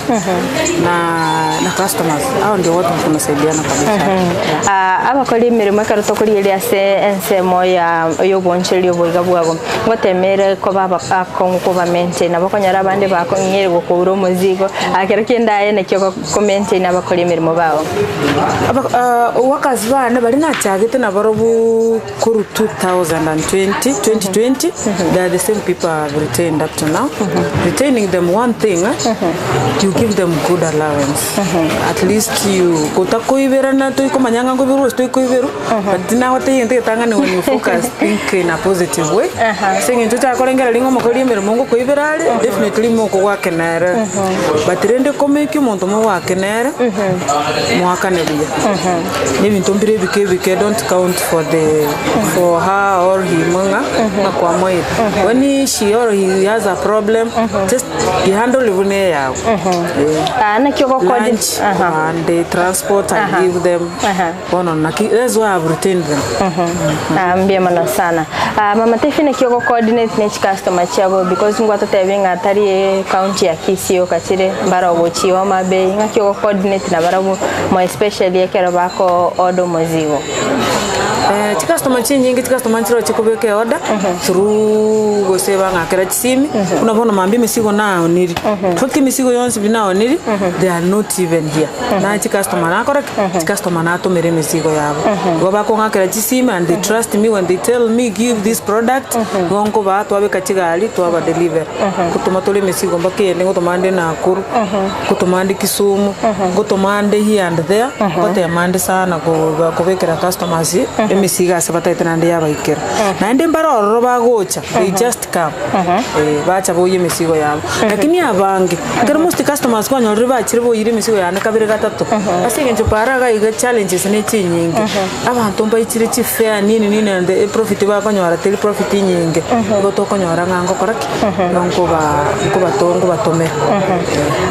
na na customers, hao ndio watu tunasaidiana kwa biashara. Ah, abakori emeremo ekero tokorigereria ase ensemo ya y'obonchereria oboiga bwabo, ngotemere koba aba akong'u koba maintain, nabo okonyora abande bakong'eire gokoura omozigo, ah, kero kende aye naki oko maintain abakori emeremo bao. Aba workers bane baria nachagete nabarobwo korwa 2020, 2020, they are the same people I have retained up to now. Retaining them one thing, you give them good allowance. At least you gotakoiberana toikomanya ng'a nkoiberwa gose toikoiberwa, but nagotebia egento egetang'ani when you focus think in a positive way. Ase eng'encho ochakorengereria ng'a omokori emeremo ngokoibera are, definitely mokogwakena ere. But rende komake omonto mogwakena ere, moakane buya. Na ebinto mbire ebike ebike don't count for the for her or him ng'a ng'a kwamoire. When she or he has a problem, just handle buna eyago. Ah, naki ogokodi Lunch and the transport I give them. Bono naki that's why I've retained them. Ah, mbuya mono sana. Ah, mama Tefi naki ogo coordinate ne chicustomer chiabo because ngwatotebia ng'a tari ecounty ya Kisii yoka chire mbaro ogochia Homa Bay ng'aki ogo coordinate nabarabwo more especially ekero bako order omozigo. Eh, chicustomer chinyinge chicustomer nchiro chikobeka eorder through gose bang'akera chisimi buna bono mambia emesigo naoniri in fact emesigo yonsi pi naoniri they are not even here na chicustomer nakora ki chicustomer natomera emesigo yabo igo bakong'akera chisimi and they trust me when they tell me give this product igo nkobaa twabeka chigari twaba deliver ngotoma tore emesigo mpaka eyende ngotoma nde Nakuru ngotoma nde Kisumu ngotoma nde here and there ngotema nde sana koba kobekera customers emesigo ase bataete naende yabaikera. Naende mbare ororo bagocha they just come eh, bacha boyia emesigo yabo. Lakini abange ekero most customers kwanyorire bachire boyire emesigo yane kabere gatato ase eng'encho para iga iga challenges ne chinyinge abanto mbaichire chifare nini nini naende eprofit bakonyora teri profit enyinge igo tokonyora ng'a ngokora ki igo nkoba nkobato nkobatomera.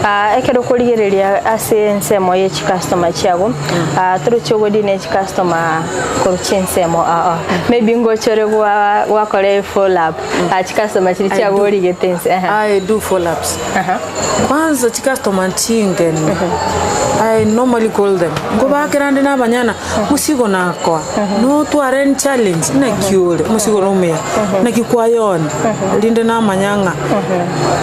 Ah, ekero okorigereria ase ensemo ye chicustomer chiago, ah, toroche ogodina echicustomer korwa chinse. chinsemo aa maybe ngochore gwa gwakora e follow up ah, chicustomer chiri I do. chiagorigete inse aha. I do follow ups. Kwanza chicustomer nchingeni I normally call them nkobakera nde nabanyana musigo nakoa notware ni challenge naki ore musigo nomuya naki kwayona rinde namanya ng'a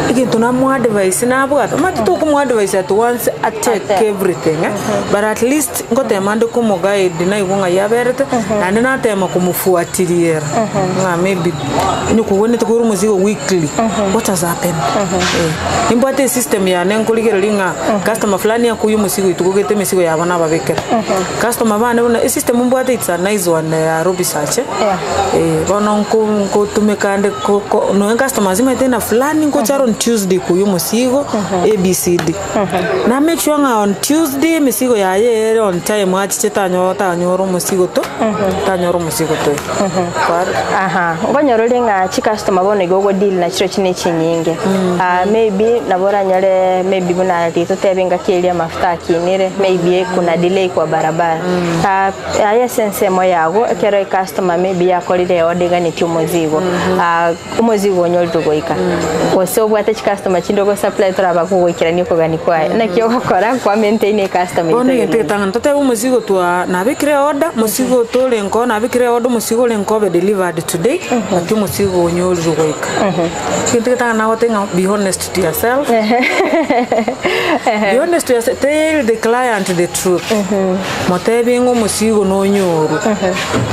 egento namoadvise nabwate omanyete tokomoadvise at once atake everything eh, but at least ngotema nde komoguide naigwa ng'ai aberete naende natema komofuatiriera ng'a maybe onye kogwenerete koira omozigo weekly what has happened Eh, nimbwate esystem yane nkorigereria ng'a customer fulani akoyia omosigo oito gogete emesigo yabo nababekera customer bane buna esystem mbwate it's a nice one ya Robisearch eh, bono nko nkotumeka nde ko ko nonya customers nimanyete na fulani ngocha are on Tuesday koyia omosigo ABCD na make sure ng'a on Tuesday emesigo yaye ere on time achiche tanyo tanyora omosigo to tanyora omosigo toyo. Aha, nkonyora ore ng'a chicustomer bono igo ogodeal nachio chire chinyinge. Ah, maybe nabo oranyore maybe buna ritotebe engaki eria amafuta akinire, maybe kuna delay kwa barabara. Ah, aye ase ensemo yago, ekero ecustomer maybe yakorire eorder eganetie omozigo, ah, omozigo onyorire goika, gose obwate chicustomer chinde ogosupply toraba kogoikerania okogania kwaye, naki ogokora kwa maintain ecustomer Bono eywo egento togendererete? egetang'ani totebe omozigo twa nabekire eorder, mosigo tore nko nabekire eorder omosigo ore nkobe delivered today, but omosigo onyorire goika. Egento egetang'ani nagotebia ng'a be honest to yourself, be honest to yourself, tell the client the truth, motebie ng'a omosigo nonyorwe,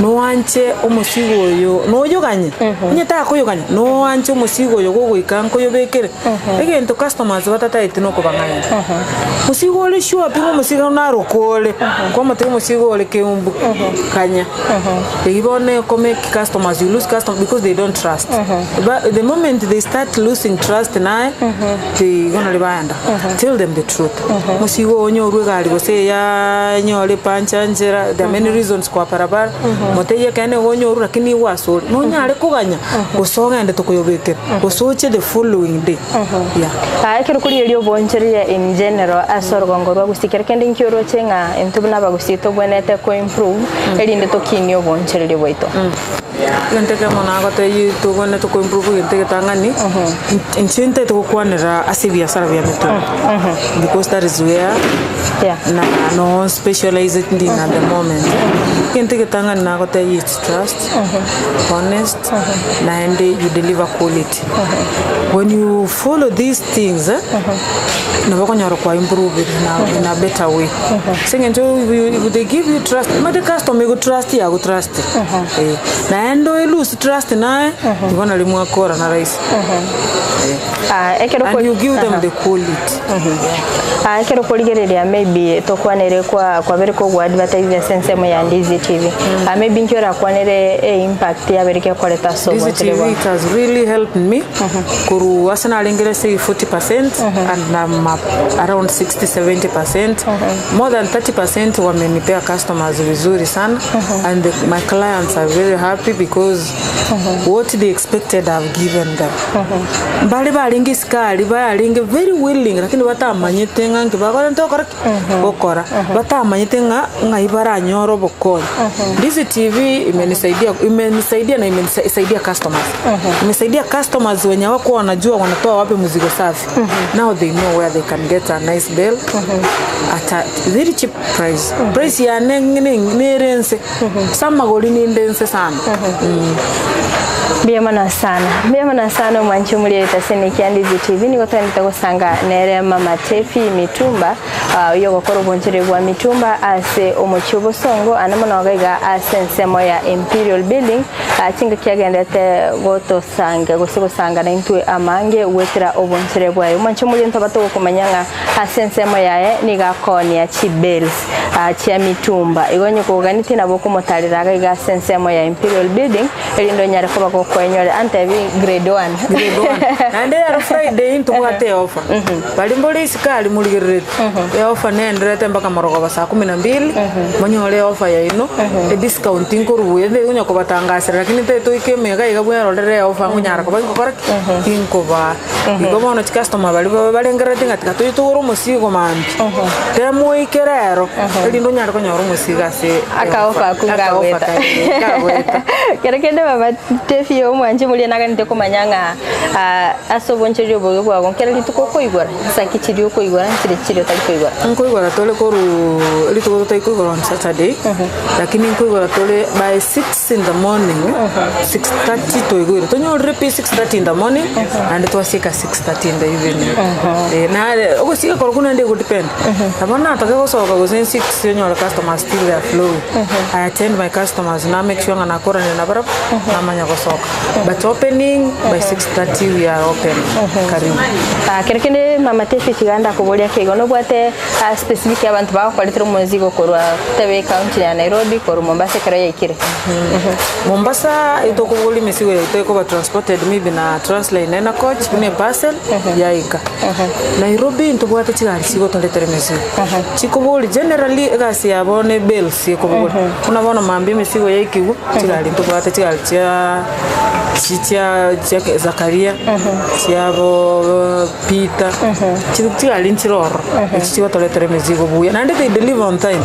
noanche omosigo oyo noyoganye, onye takoyoganya noanche omosigo oyo gogoika nkoyobekere, egento customers batataeti nokobang'aina. Mosigo ore sure pi ng'a omosigo naroka ore, kwamotebia omosigo ore keumbu, kanya. Eyio bono eko make customers, you lose customers because they don't trust. Ba the moment they start losing trust naye, they igo nari baenda. Tell them the truth. Mosigo oyo onye orwe egari gose eyaa enyore epancha nchera, there are many reasons kwa barabara, motebie ekeene igo onye orure lakini igo asore, nonyare koganya gose ogende tokoyobekera, gose oche the following day. Yeah. Aa, ekero korigereria obonchoreria in general ase orogongo rwa Gusii, kero kende inki oroche ng'a intwe buna abagusii tobwenerete ko improve erinde tokinie obonchoreria bwaito? Egento ekemo nagotebia tobwenerete ko improve egento egetang'ani, inche ntaete gokwanera ase ebiasara bia mitumba because that is where na no specialized in at the moment. Egento egetang'ani nagotebia it's trust, honest, naende you deliver quality. When you follow these things, nabo okonyora kwa improve in a, in a better way. Ase eng'encho if they give you trust, omanyete customer ego trust yago trust. Eh, naende oe lose trust naye, igo nari mwakorana rahisi. Eh. Ah, ekero And kori- you give them Aha. the quality. Ah, ekero okorigereria maybe tokwanere kwa kwabere kogwa advertise ase ensemo ya Ndizi TV. Ah, maybe inki orakwanere e impact yabere gekoreta ase Ndizi obwanchani TV bwao? it has really helped me korwa ase narengire say 40% and I'm up around 60 70% more than 30% wamenipea customers vizuri sana and the, my clients are very happy because what they expected I've given them mbare barenge isiko aria barenge very willing lakini batamanyete ng'a nki bakora ntokora ki gokora batamanyete ng'a ng'ai baranyore obokonyi Ndizi TV imenisaidia imenisaidia na imenisaidia customers imesaidia customers wenye hawakuwa wanajua wanatoa wapi mzigo safi now they know where they can get a nice bale at a very cheap price price yane nere nse ase amagori ninde nse sana Mm. Mbuya mono sana. Mbuya mono sana omwanchi omoriete ase Nikia Ndizi TV nigo togendete gosanga nere Mama Tefi Mitumba ah, oyio ogokora obonchoreri bwa mitumba ase omochie obosongo ande mono iga iga ase ensemo ya Imperial Building ah, chingaki agendete gotosange gose gosanga naintwe amange goetera obonchoreri bwaye. Omwanchi omoria ntoba togokomanya ng'a ase ensemo yaye nigo akoonia chibales ah, chia mitumba. Igo onye koganetie nabo okomotarera iga iga ase ensemo ya Imperial Building erinde onyare koba. Gokoenyore antebi grade one. Grade one. Naende ero Friday ntobwate eofa. Baria mbore isiko aria morigerereti, eofa nenderete mpaka morogoba saa kumi na mbili, monyore eofa yaino, ediscount nkorubuya ntari konya kobatangasera lakini ntari toike emega iga bwerorere eofa nkonyara koba nkokora ki? Nkobaa. Igo bono chicustomer baria babe barengerereti ng'a tiga toche togore omosigo mambia, temoike rero, erinde onyare konyora omosigo ase Akaofa akwo akaofa nkagoeta. kaye nkagoeta. Kero kende baba Tefi omwanche moria naganete komanya ng'a ah, ase obonchereri obobe bwago nkere rituko okoigora, chisaki chiria okoigora nchire chiria otari koigora. Nkoigora tore korwa rituko totari koigora on Saturday, lakini nkoigora tore by 6 in the morning, 6:30 twaigwire, tonyorire pi 6:30 in the morning, naende twasieka 6:30 in the evening. Eh, nare ogosieka korokwo naende egodepend, nabo natoke gosoka gose 6 onyore customers still they are flowing. I attend my customers na make sure ng'a nakoranire nabarabwo, namanya gosoka. But opening by 6:30 we are open. Karibu. Ah, kero kende mama Tefi tiga ndakoboria ake igo nobwate ah, specific abanto bagokoretera omozigo korwa tebe county ya Nairobi korwa Mombasa ekero yaikire. Mombasa etokobogoria emesigo yaito ekoba transported maybe na Transline na coach buna eparcel yaika. Nairobi ntobwate chigari chigotoretera emesigo. Chikobogoria generally egasi yabo ne bales ekobogoria. Buna bono mambia emesigo yaikigwa chigari ntobwate chigari chia chi chia chia Zakaria chiabo Peter chigari nchire ororo echi chigotoretera emesigo buya naende they deliver on time.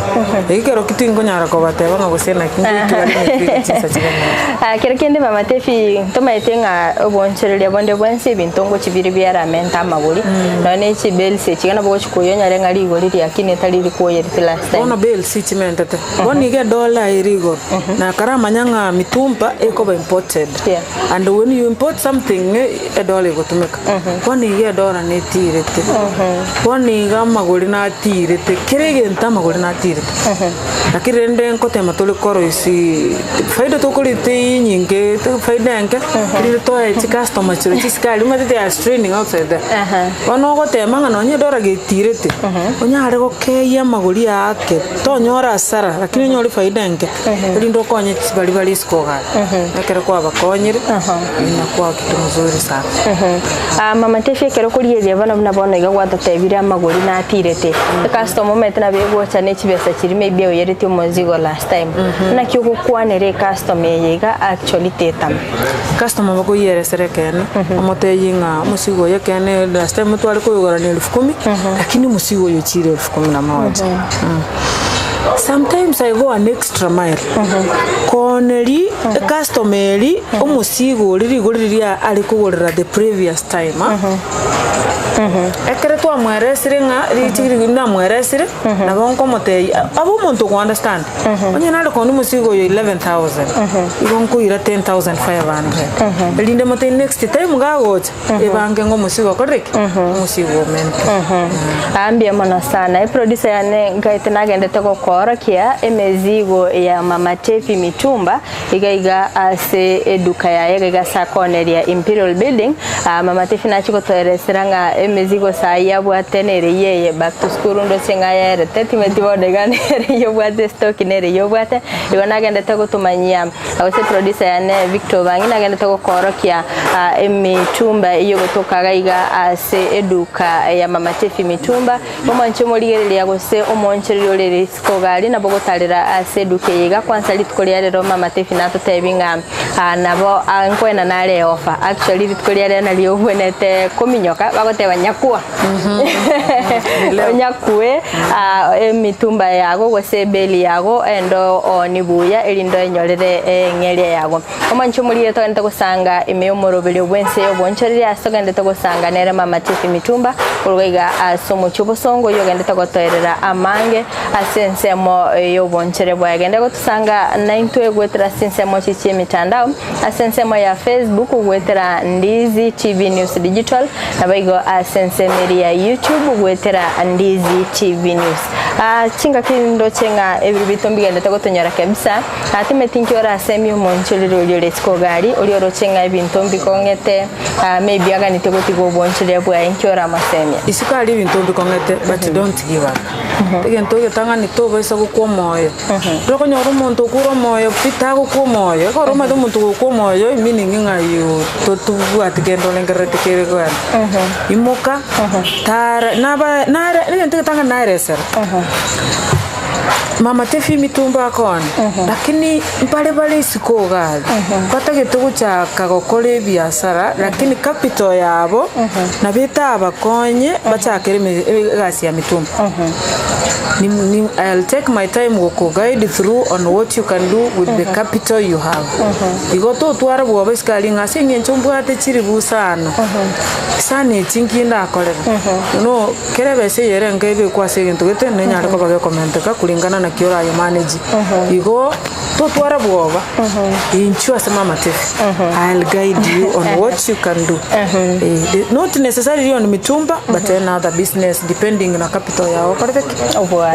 Ekero ki tinkonyara kobateba ng'a gose naki ngoika bare emesigo chinsa chigana. Ah, kero kende mama Tefi ntomaete ng'a obonchereria bonde bwensi ebinto ngochi bire biaramenta amagori nonya ne chibales echi iga nabo ogochi koyia onyore ng'a rigori riakinete tari rikoyerete last time. Bono bales chimentete bono iga edola ere igoro na karamanya ng'a mitumba ekoba imported and when you import something edola egotumeka bono iga edola netirete bono iga amagori natirete kera egento amagori natirete lakini rende nkotema tore koroisia faida tokoreta enyinge faida enke erinde toe chicustomer chiria chisikari omanyete they are straining outside there bono ogotema ng'a nonye edola getirete onyare gokeyia amagori aa ake tonyora hasara lakini onyore faida enke erinde okonye baria bare isiko igaa ekero kwabakonyire inakuwa kitu mzuri sana. Ah, mama Tefi ekero okorigereria bono buna bono iga gwatotebirie amagori natirete ecustomer omanyete nabo egocha ne chibesa chiria maybe oyeretie omozigo last time naki ogokwanera ecustomer eye iga actually tetama. Customer bakoyieresera ekeene omotebie ng'a omosigo oyo ekeene last time tware koyogora na elfu kumi lakini omosigo oyo ochire elfu kumi na moja. Sometimes I go an extra mile kooneri ecustomer eri omosigo oria rigori riria are kogorera the previous time ah. Ekero twamweresire ng'a richigiri namweresire nabo nkomotebia abe omonto ogo understand onye nare koonia omosigo oyo 11,000 igo nkoira 10,500 erinde motebie next time gagocha ebange ng'a omosigo okorire ki? Omosigo omente. Aa mbuya mono sana. Eproducer yane nkaete nagendete gokoorokia emezigo ya Mama Tefi Mitumba iga iga ase eduka yaye iga iga ase akooneria Imperial Building. Aa Mama Tefi nachia gotoeresera ng'a emizigo saii abwate nere eyio eye back to school ndoche ng'a yaerete timeti bono iga nere eyio obwate estoki nere eyio obwate. Igo nagendete gotomanyia gose producer yane Victor Obang'i nagendete gokoorokia emitumba eyio egotoka iga iga ase eduka ya Mama Tefi Mitumba. Omwanche omorigereria gose omoonchoreria ore risiko iga aria nabo ogotarera ase eduka eye iga kwansa rituko ria rero Mama Tefi natotebi ng'a nabo nkoena nare eofa actually rituko ria rero nario obwenerete kominyoka bagoteba nyakua onyakue emitumba yago gose ebeli yago ende ooni buya erinde oenyorere eng'eria yago. Omwanche omorire togenderete gosanga ime y'omoroberio bw'ense y'obonchoreria ase togenderete gosanga nere Mama Tefi Mitumba korwa iga ase omochie obosongo oyio ogenderete gotoerera amange ase ensemo y'obonchore bwaye. Genda gotosanga naintwe goetera ase chinsemo echi chi'emitandao ase ensemo ya Facebook goetera Ndizi TV News Digital naboigo ase ensemo eria ya YouTube goetera Ndizi TV News. Ah, chingaki ndoche ng'a ebiro biaito mbigenderete gotonyora kabisa. Ah, timeti nki orasemie omoonchoreri oria ore isiko gari, oria oroche ng'a ebinto mbikong'ete, ah, maybe aganete gotiga obwoonchoreria bwaye, nki oramosemia? Isiko aria ebinto mbikong'ete but don't give up. Egento egetang'ani tobaisa gokwa omoyo. Ekero okonyora omonto okure omoyo pi tagokwa omoyo, ekero omanyete omonto ogokwa omoyo meaning ng'a you totobwati kende orengerereti kere kogenda. Imoka, tara naba nare egento egetang'ani naeresera, mama tebi emitumba akooni, lakini mbare bare isiko iga aria, batagete gochaka gokora ebiasara lakini capital yabo nabo etabakonye bachakere eme egasi ya mitumba. Ni ni I'll take my time gokoguide through on what you can do with the capital you have. Igo totware bwoba isiko aria ng'a ase eng'encho mbwate chiribu sana, sana echi nki ndakorera? No kera ebesa eye ere enke ebekwe ase egento gete nenyare koba gekomenteka kulingana naki oraye manage. Igo totware bwoba, inchuo ase mama Tiffy, I'll guide you on what you can do. Eh, not necessarily on mitumba but any other business depending na capital yao okorete ki? Obwate.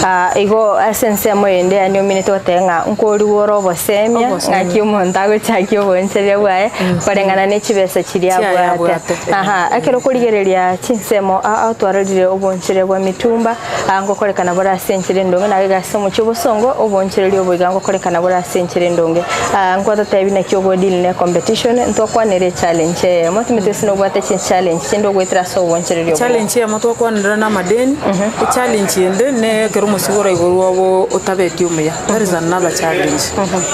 Ah, igo ase ensemo eyende yaani ominete goteba ng'a nkorigwe ore obosemia Obosemia. ng'aki omonto agochakia oboonchoreria bwaye koreng'ana ne chibesa chiria Chiaye abwate. abwate. Aha, ekero okorigereria chinsemo aa twarorire oboonchoreria bwa mitumba aa ngokorekana bore ase enchera endonge na iga ase omochie obosongo oboonchoreria obo iga ngokorekana bore ase enchera endonge. Aa nkwatotebi naki ogodeal ne competition ntwakwanere echallenge eyemo timanyeti gose nobwate chichallenge chinde ogoetera ase oboonchoreria obo. Challenge eyemo twakwanera na amadeni, echallenge ende ne ekero omosigo oraigorwe obe otabeti omuya, that is another challenge.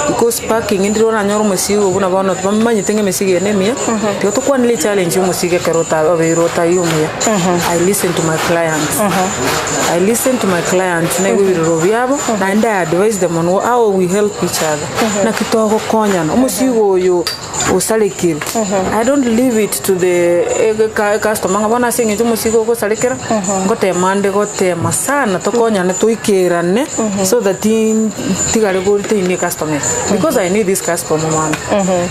Because parking ndire oranyore omosigo buna bono bamanyete ng'a emesigo eye nemiya, tiga tokwanere echallenge ya omosigo ekero ota obeire otari omuya. I listen to my clients, I listen to my clients naigwe ebiroro biabo, naende I advise them on how we help each other. Naki togokonyana, omosigo oyo osarekire, I don't leave it to the eka ecustomer ng'a bono ase eng'encho omosigo ogosarekera, ngotema ande gotema sana tokonyane toikerane so that ntigare goretain ecustomer eye because I need this customer mambia.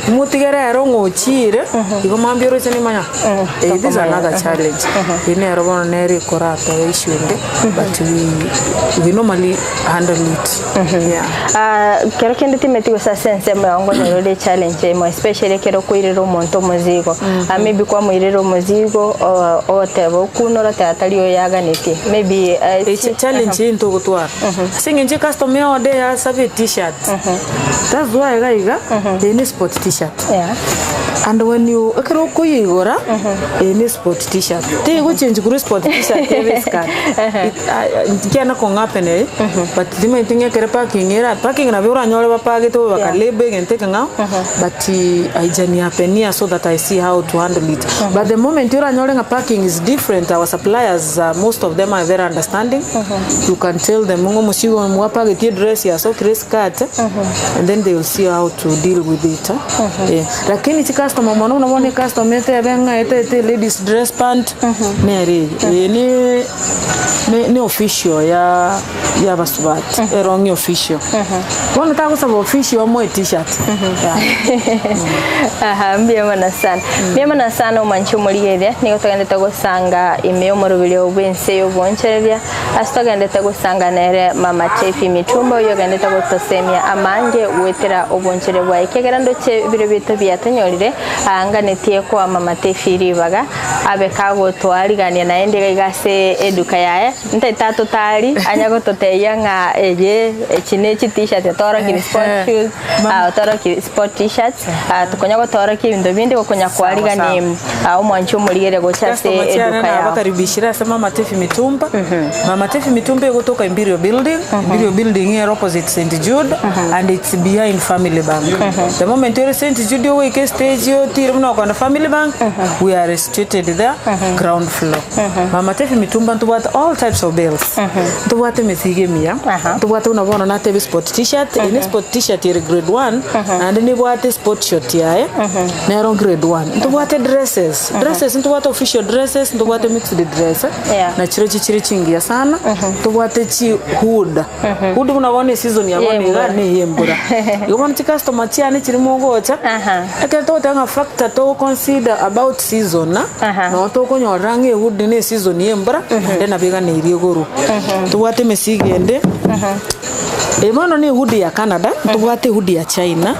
Motigere ero ng'a ochire, igo mambia oroche nimanya eh this is another challenge. Eyio nero bono nere ekoratoa issue ende but we we normally handle it. Yeah. Ah, kero kende timeti gose ase ensemo yao nkonyora ore echallenge emo especially ekero okoirera omonto omozigo. Ah, maybe kwamoirera omozigo o- ogoteba okunora oteba tari oyo aganetie maybe eh, Eche challenge eye ntogotwara ase eng'encho ecustomer eorder yasabe e-tshirt that's why iga iga eye ne sport tshirt Yeah. and when you ekero okoyeigora eye ne sport tshirt tegochenji korwa esport tshirt ebe eskirt Nkiana kong'apena eye, but timanyeti ng'a ekere parking ere parking nabo oranyore bapagete bobe bakalabel egento ekeng'ao, but haijanihappenia so that I see how to handle it. But the moment oranyore ng'a parking is different, our suppliers most of them are very understanding, you can tell them ng'a omosigo oyo mwapagetie edress yasokire eskirt, and then they will see how to deal with it. Eh, lakini chicustomer mono buna bono ecustomer etebe ng'a etaete ladies dress pant, nere eye, eye ne. Ne ne official ya ya abasubati erong'i official bono tagosaba official omoe t-shirt yeah. Aha, mbuya mono sana. Mbuya mono sana omwanchi omorigereria, nigo togendete gosanga ime y'omoroberio bw'ense y'obonchereria, ase togendete gosanga nere Mama Tefi Mitumba oyio ogendete gotosemia amange goetera obonchereria bwaye. Ekiagera ndoche ebiro biaito biatonyorire, aanganetie koa Mama Tefi ribaga. Abe kagotwarigania naende iga iga ase eduka yaye, ntaete atotari, anya gototebia ng'a eye echi ne chi t-shirt otorokie sport shoes, ah, otorokie sport t-shirts, ah, tokonya gotorokia ebinto binde gokonya kwarigania ah, omwanchi omorigereria gocha ase Customer chiane eduka yao. nabakaribishire ase Mama Tiffy Mitumba. Mama Tiffy Mitumba egotoka Imperial Building. Imperial Building ere opposite St Jude and it's behind Family Bank. The moment ore St Jude ogoika estage otire buna okogenda Family Bank, we are situated there ground floor. Mama Tiffy Mitumba ntobwate all types of bales. Ntobwate emesigo emiya, ntobwate buna bono natebe sport t-shirt, eye ne sport t-shirt ere grade one, naende nebwate sport short yaye, nero grade one. Ntobwate dresses, dresses ntobwate official dresses, ntobwate mixed dress, Yeah. na chirochio chire chingiya sana, ntobwate chi hood, hood buna bono eseason ya bono iga Yembura. neye embura. Igo bono chicustomer chiane chiri mogocha, ekero togoteba. Nkogoteba ng'a factor to consider about season, noo tokonyorera ng'a ehood na eseason ya embura, naende nabo eganeirie igoro. Tobwate emesigo ende, eye bono na ehood ya Canada, ntobwate ehood ya China,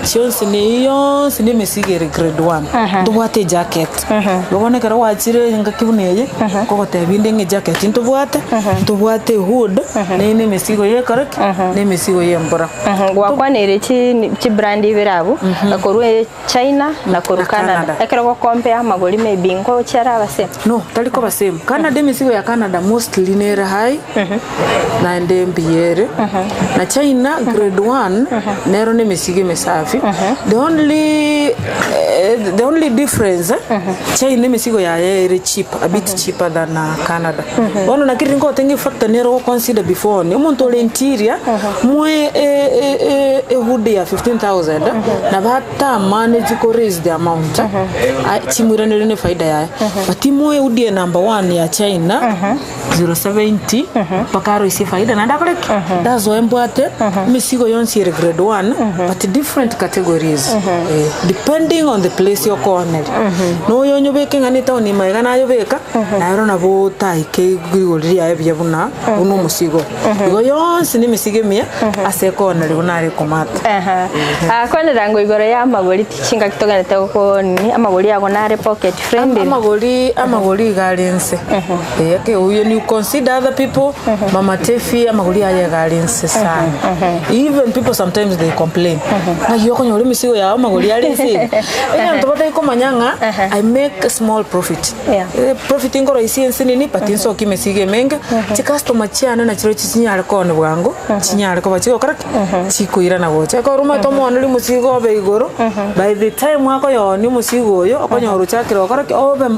chionsi na eyio yonsi na emesigo ere grade one. Ntobwate ejacket, igo bono ekero gwachire engaki buna eye, nkogotebia inde ng'a ejacket ntobwate, ntobwate ehood, na eye na emesigo ya ekore ki? Na emesigo ya embura. Gwakwaneire chi chibrand ibere abwo, korwa China na korwa Canada. Ekero gokompea amagori maybe nkochia araba same? No, tari koba same. Canada emesigo ya Canada mostly nere high naende mbuya ere. Na China grade one nero na emesigo emesafi. The only the only difference China emesigo yaye ere cheap a bit cheaper than Canada. Bono naki riria ngotenga efactor nere ogoconsider before one, omonto ore interior moe ehood ya 15,000 nabo atamanage ko raise the amount chimoiranerie na efaida yaye. But moe ehood ya number one ya China 0.70 mpaka aroisie efaida naende akore ki? That's why mbwate emesigo yonsi ere grade one but different categories depending on the place okooneria. Noyo onyobeke ng'a na etown ime iga nayobeka, naro nabo otaike rigori riaye buya buna buna omosigo. Igo yonsi na emesigo emiya ase ekooneria buna are ekomata. Kwanera ngo igoro ya amagori chingaki togenete gokoni amagori ago nare pocket friendly. Amagori amagori iga are nse. Eh, okay, when you consider other people, Mama Tefi amagori aye iga are nse sana. Even people sometimes they complain. Ng'ai okonyora emesigo yao amagori are nse iga. Egento batari komanya ng'a I make small profit. Eh, profit nkoroisia ense nini but nsokie emesigo emenge, chicustomer chiane nachirochio chinyare kooni bwango, chinyare koba chigokora ki? Chikoirana gocha. Ekero omanyete omooneria omosigo obe igoro, by the time akoyoonia omosigo oyo, okonyora ochakire gokora ki? Obe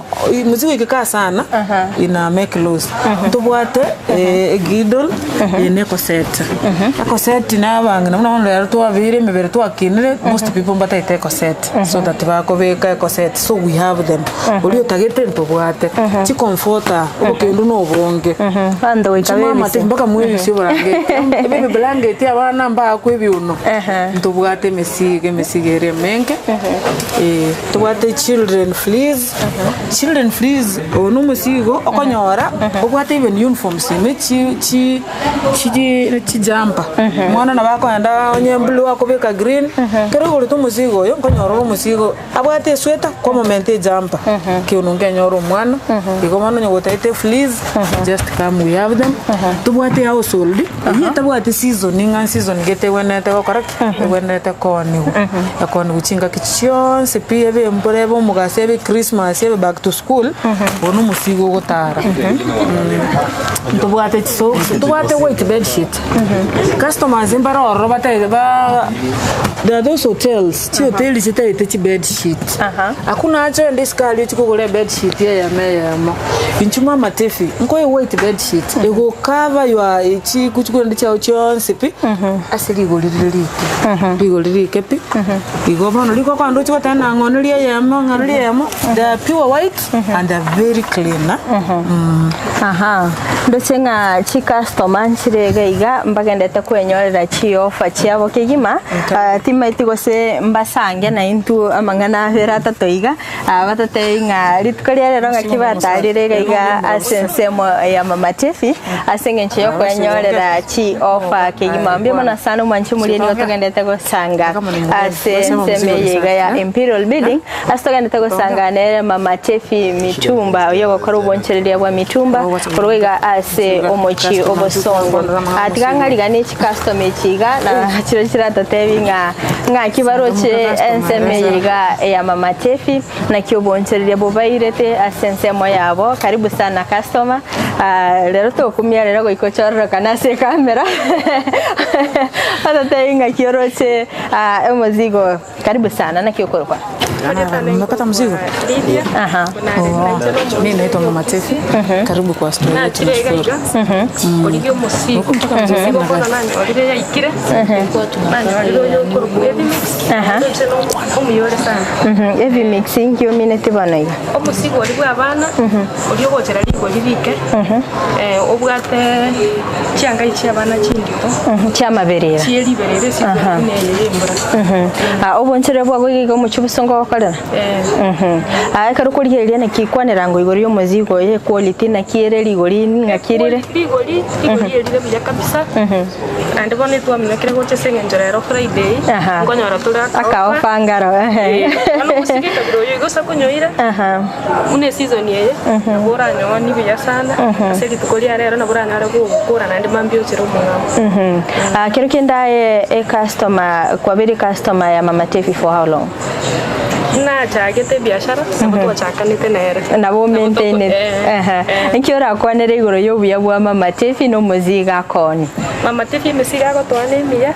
mosigo oikeka sana, ina make loss. Ntobwate egidol eye na ecosette. Ecosette na abang'ina buna bono rero twabeire emebere twakinire, most people mbatagete ecosette. So that bakobeka ecosette, so we have them. Oria otagete ntobwate. Chicomforter, obokendu na obonge. Abanto goika Chimama bebise. mpaka mwebise oborangeti. Ebibi blanketi abana mbakwa ebiuno. Ntobwate emesigo, emesigo ere emenge. Ntobwate children fleece, children fleece oyo na omosigo okonyora obwate even uniforms ime chi chi chi chijumper. Omwana nabo akoenda onye blue akobeka green, ekero oigorete omosigo oyo, nkonyora ore omosigo abwate esweta kwamomenta ejumper, ekeunu nkenyore omwana, igo bono onye gotagete fleece, just come we have them. Tobwate household, eyio etabwati season ng'a season gete egwenerete gokora ki? Egwenerete kooniwa. Ekooniwa chingaki chionsi pi ebe embura ebe omogaso ebe christmas ebe back to school, oyo na omosigo ogotara. Ntobwate chisocks, ntobwate white bedsheet, customers mbare ororo batagete ba there are those hotels, chihoteli chitagete chibedsheet. Hakuna haja oende isiko aria ochie kogora ebedsheet eyemo eyemo. Inchuo mama Tiffy, nkoe white bedsheet egocover your chikuchu chiao chionsi pi, ase rigori rire rike, rigori rike pi. Igo bono riko okogenda ochie goteba ng'a ng'onerie eyemo ng'onerie eyemo, they are pure white and they are very clean. Aha, ndoche ng'a chicustomer nchire iga iga mbagendete kwenyorera chiofa chiabo kegima, ah, timaeti gose mbasange naintwe amang'ana abere atato iga, ah, batotebi ng'a rituko ria rero ng'aki batarire iga iga ase ensemo ya Mama Tiffy, ase eng'encho ya okwenyorera chiofa kegima. Mbuya mono sana omwanchi omoria nigo togendete gosanga ase ensemo eye iga ya Imperial Building, Ase togenderete gosanga nere Mama Tefi Mitumba, oyio ogokora obonchereria bwa mitumba korwa iga ase omochie obosongo. Ah, tiga ng'ariganie chicustom echi iga na chiro chiratotebi ng'a ng'aki baroche ensemo eye iga eya Mama Tefi, naki obonchereria bobairete ase ensemo yabo. Karibu sana customer. Ah, rero tokumia rero goika ochororokane ase ecamera ototebi ng'aki oroche ah, omozigo. Karibu sana, naki okorokwa? Nimepata mzigo? Aha. Oh, mimi naitwa Mama Tefi. Karibu kwa store yetu nashukuru. Huku mpaka mzigo namna gani? Ebi mixing kiomineti bono iga. Omosigo oria bwa abana oria ogochera rigori rike obwate chianga echi chi'abana chindito Chi'amaberera. Chie riberera ase Aha. buna eye y'embura. Ah, obonchore bwago iga iga omochie obosongo ogokora. agokorera? Eh. Aya ekero okorigereria naki kwanera ngo igoro ya omozigo oye equality naki ere rigori ng'aki rire? Rigori, rigori erire buya kabisa. Naende bono etwaminyokire gocha ase eng'encho rero Friday, Aha. nkonyora tore Aka aka offer ngaro, ehe. Eh, bono gosika ekabira oyo igo ase okonyoira, buna esizoni eye, nabo oranyooni buya sana, ase rituko ria rero nabo oranyore gokora naende mambia ochere omong'ao. Ah, kero kende aye ecustomer, kwabeire ecustomer ya Mama Tefi for how long? Nachagete ebiashara, nabo twachakanete nere. Nabo omaintainete. Eh, Ehe. Nki orakwanere igoro ya obuya bwa Mama Tefi na omozigo akooni? Mama Tefi emesigo agotoa nemiya,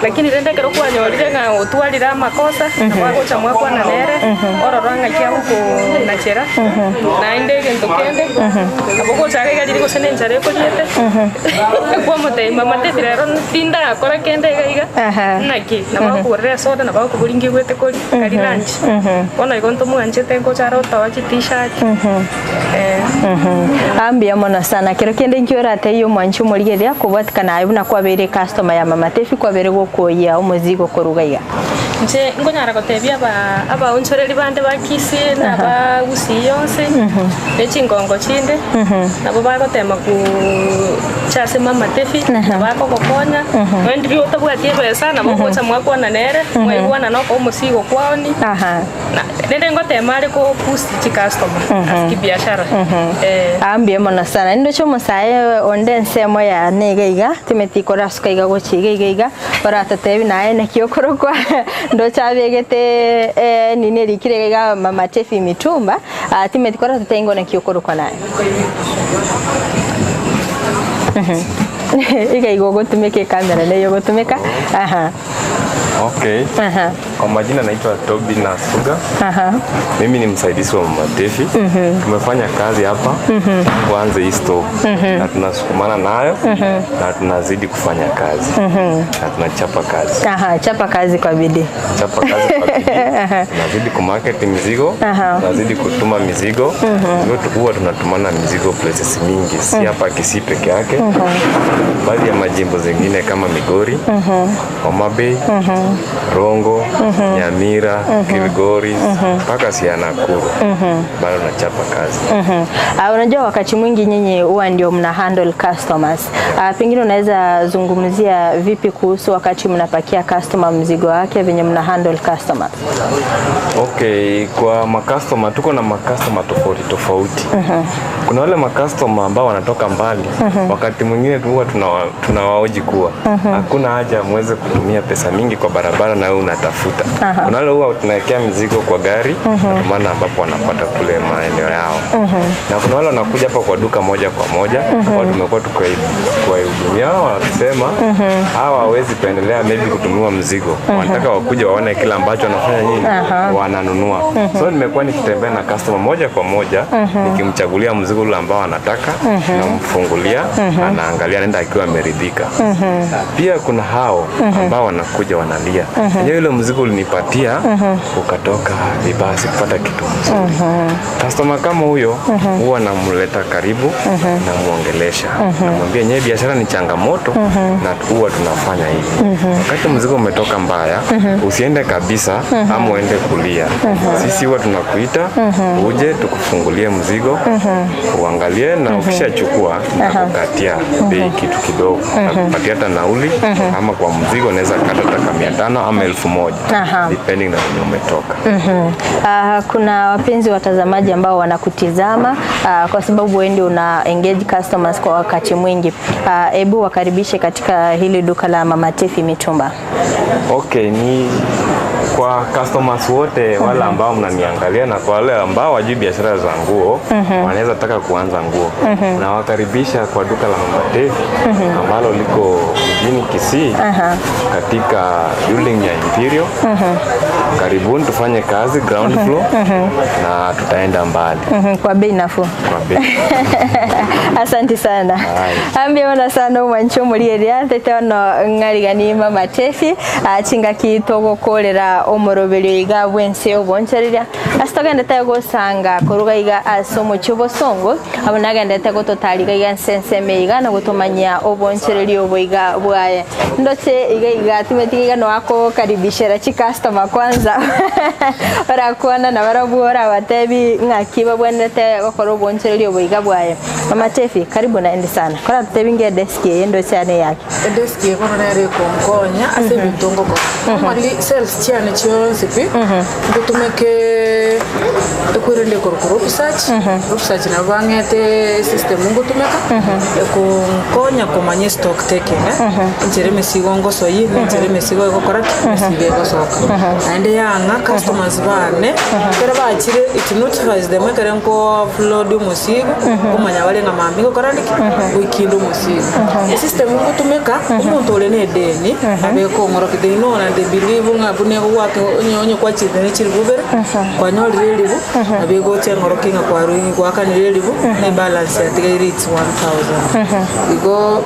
lakini rende ekero kwanyorire ng'a otwarire amakosa, nabo agocha mwakwana nere, orora ng'aki agokonachera, naende egento kende, nabo ogochaka iga riria gose na enchara ekoriete, kwamotebia mama Tefi rero tindakora kende iga iga, naki, nabo agokogorera esoda, nabo agokoboria nki ogwete koria, kari lunch. Bono igo ntomwanchete ngocha are otoa chitishati. Aa mbuya mono sana. Kero kende inki oratebie omwanchi omorigereria kobwatikana aye buna kwabeire ecustomer ya Mama Tefi kwabeire gokoyia omozigo korwa iga iga? Inche nkonyara gotebia aba abaonchoreri bande ba Kisii na aba Gusii yonsi, ne chingongo chinde, nabo bagotema gocha ase Mama Tefi, nabo akogokonya, nonye ndiria otabwati ebesa nabo ogocha mwakwana nere, mwaigwana na okoa omosigo kwaoni. Na rende ngotema are ko boost chicustomer ase kibiashara. Eh. Aa mbuya mono sana. Nindoche omosae onde ensemo yane iga iga, timeti korasuka iga gochia iga iga iga, oratotebi naye naki okorokwa, ndoche abegete nini erikire iga iga Mama Tefi Mitumba, timeti koratotebi ng'o naki okorokwa naye. Iga iga ogotumeka ekamera neye ogotumeka, aha. Okay. Aha. Kwa majina naitwa Toby Nasuga. Aha. Mimi ni msaidizi wa Mama Tefi. Tumefanya kazi hapa tangu anze hii store na tunasukumana nayo na tunazidi kufanya kazi na tunachapa kazi. Aha, chapa kazi kwa bidii. Chapa kazi kwa bidii. Tunazidi kumarket mizigo, tunazidi kutuma mizigo. Mizigo huwa tunatumana mizigo places mingi, si hapa Kisii peke yake. Baadhi ya majimbo zingine kama Migori, Homa Bay, Rongo, Nyamira, Kilgoris mpaka sia Nakuru. Bado nachapa kazi. Unajua wakati mwingi nyinyi huwa ndio mna handle customers. Pengine unaweza zungumzia vipi kuhusu wakati mnapakia customer mzigo wake venye mna handle customers? Okay, kwa makastoma tuko na makastoma tofauti tofauti. Kuna wale makastoma ambao wanatoka mbali. Wakati mwingine huwa tunawaoji kuwa hakuna haja muweze kutumia pesa mingi kwa barabara na wewe unatafuta. Kuna wale huwa tunawekea mizigo kwa gari ndio maana ambapo wanapata kule maeneo yao. Na kuna wale wanakuja hapa kwa duka moja kwa moja ambao tumekuwa tukiwahudumia wakisema hawa hawawezi pendelea maybe kutumiwa mzigo. Wanataka wakuja waone kile ambacho wanafanya nini, wananunua. So nimekuwa nikitembea na customer moja kwa moja nikimchagulia mzigo ule ambao anataka, namfungulia, anaangalia, anaenda akiwa ameridhika. Pia kuna hao ambao wanakuja wanalia, yenyewe yule mzigo ulinipatia ukatoka vibaya, sikupata kitu mzuri. Customer kama huyo huwa namleta karibu, namuongelesha, namwambia yenyewe biashara ni changamoto na huwa tunafanya hivi. Wakati mzigo umetoka mbaya, usiende kabisa ama uende kulia. Sisi huwa tunakuita uje tukufungulie mzigo uangalie, na ukishachukua nakukatia bei kitu kidogo, nakupatia hata nauli ama kwa mzigo naweza kata hata 500 ama 1000 depending na venye umetoka. Kuna wapenzi watazamaji ambao wanakutizama kwa sababu wewe ndio una engage customers kwa wakati mwingi. Hebu wakaribishe katika hili duka la Mama Tefi Mitumba. Okay, ni kwa customers wote wale ambao mnaniangalia na kwa wale ambao wajui biashara za nguo wanaweza taka kuanza nguo, nawakaribisha kwa duka la Mama Tefi ambalo liko mjini Kisii katika building ya Imperial. Karibuni tufanye kazi ground floor na tutaenda mbali Kwa bei nafuu. kwa bei. Asante sana. Ambiona sana omwanchi omorieria tete ono ng'arigani Mama Tefi chingaki togokorera omoroberio iga bwense obonchereria ase togendete gosanga koruga iga ase omochie obosongo abo nagendete gototariga iga nse enseme iga na gotomanyia obonchereria obo iga bwaye ndoche iga iga timeti iga noakokaribishera chicustomer kwanza. Kwanza orakwana na barabwo orabatebi ng'aki babwenerete gokora obonchereri oboiga bwaye. Mama Tefi, karibu naende sana. Koratotebi nge edesk eye ndoche yane eyake. Edesk eye bono nere ekonkonya ase ebinto ngokora. Normally sales chiane chionsi pi, ngotumeke ekwerende ekorokwa Rope-search, Rope-search nabo bang'ete esystem ngotumeka, ekonkonya komanya estock taking enchera emesigo ngosoyia, na enchera emesigo egokora ki, emesigo egosoka. Naende yang'a customers bane, ekero bachire it notifies them ekero nko upload omosigo, nkomanya bare ng'a mambia ngokora nde ki, goikinde omosigo. Esystem ngotumeka, omonto ore na edeni, abe ekong'orokia they know and they believe ng'a buna egogoaka onye onye kwachete ne chiribu ibere, kwanyorire eribu, nabo egocha eng'orokia ng'a kwarui gwakanire eribu, na ebalance yatigaire it's 1000. Igo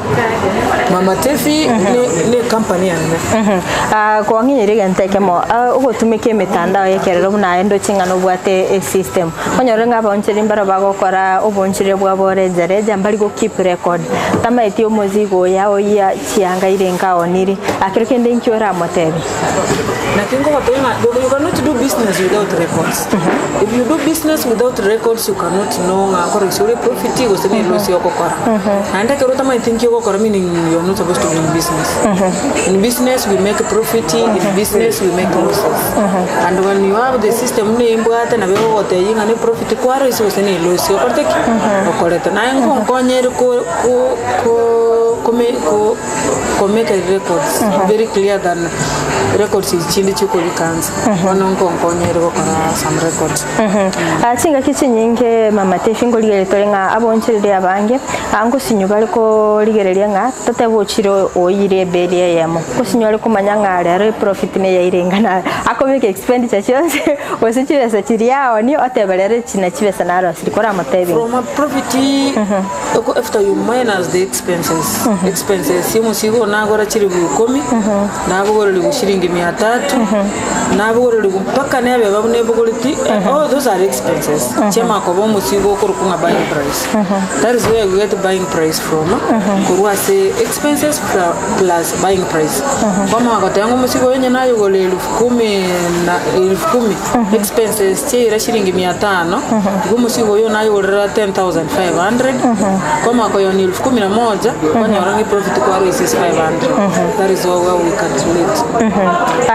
Mama Tefi ne ne ecompany enene. Kwang'inyeria egento ekemo, ogotumeka emetandao y'ekerero buna aye ndoche ng'a nobwate esystem. Onyore ng'a abaonchoreri mbaro bagokora oboonchoreria bwabo ore rejareja mbari go keep record. Tamaeti omozigo oya oyia chianga ire nkaoniri, akero kende inki oramotebi? Naki ngobatebia ng'a you cannot do business without records. If you do business without records you cannot know ng'a nkoroisia ore profit gose ne loss ogokora. Naende ekero otamanyeti nki ogokora meaning you are not supposed to be in business. In business we make profit, in business we make losses. And when you have the system buna eye mbwate nabo egogotebia ng'a ne profit kwaroisia gose ne loss okorete ki? Okorete. Naye nkonkonyere ko ko ko kome ko komake records very clear than records echi chinde chiokorikansa. Bono nkonkonyere gokora some records. Chingaki chinyinge mama Tefi nkorigereria tore ng'a abonchereri abange ngosinywa bare korigereria ng'a totebe ochire oire ebeli eyemo. Ngosinywa are komanya ng'a rero eprofit neyaire ingana akobeka expenditure chionsi gose chibesa chiria aonie oteba rero echi na chibesa narosirie koramotebi From a profit after you minus the expenses, expenses ya omosigo oyo nagora chilifu ikomi, nabogorerigwe shilingi mia tatu, nabogorerigwe mpaka nebeba buna ebogoretie, all those are expenses chiamakoba omosigo okorokwa ng'a buying price. That is where you get buying price from, korwa ase expenses plus buying price. Bono bagoteba ng'a omosigo oyo onye nayogora elfu kumi na elfu kumi, expenses chiaira shilingi mia tano, igo omosigo oyo nayogorera 10500, kwamanya koyonia elfu kumi na moja, kwanyora ng'a eprofit kwaroisia is 500. That is how we calculate.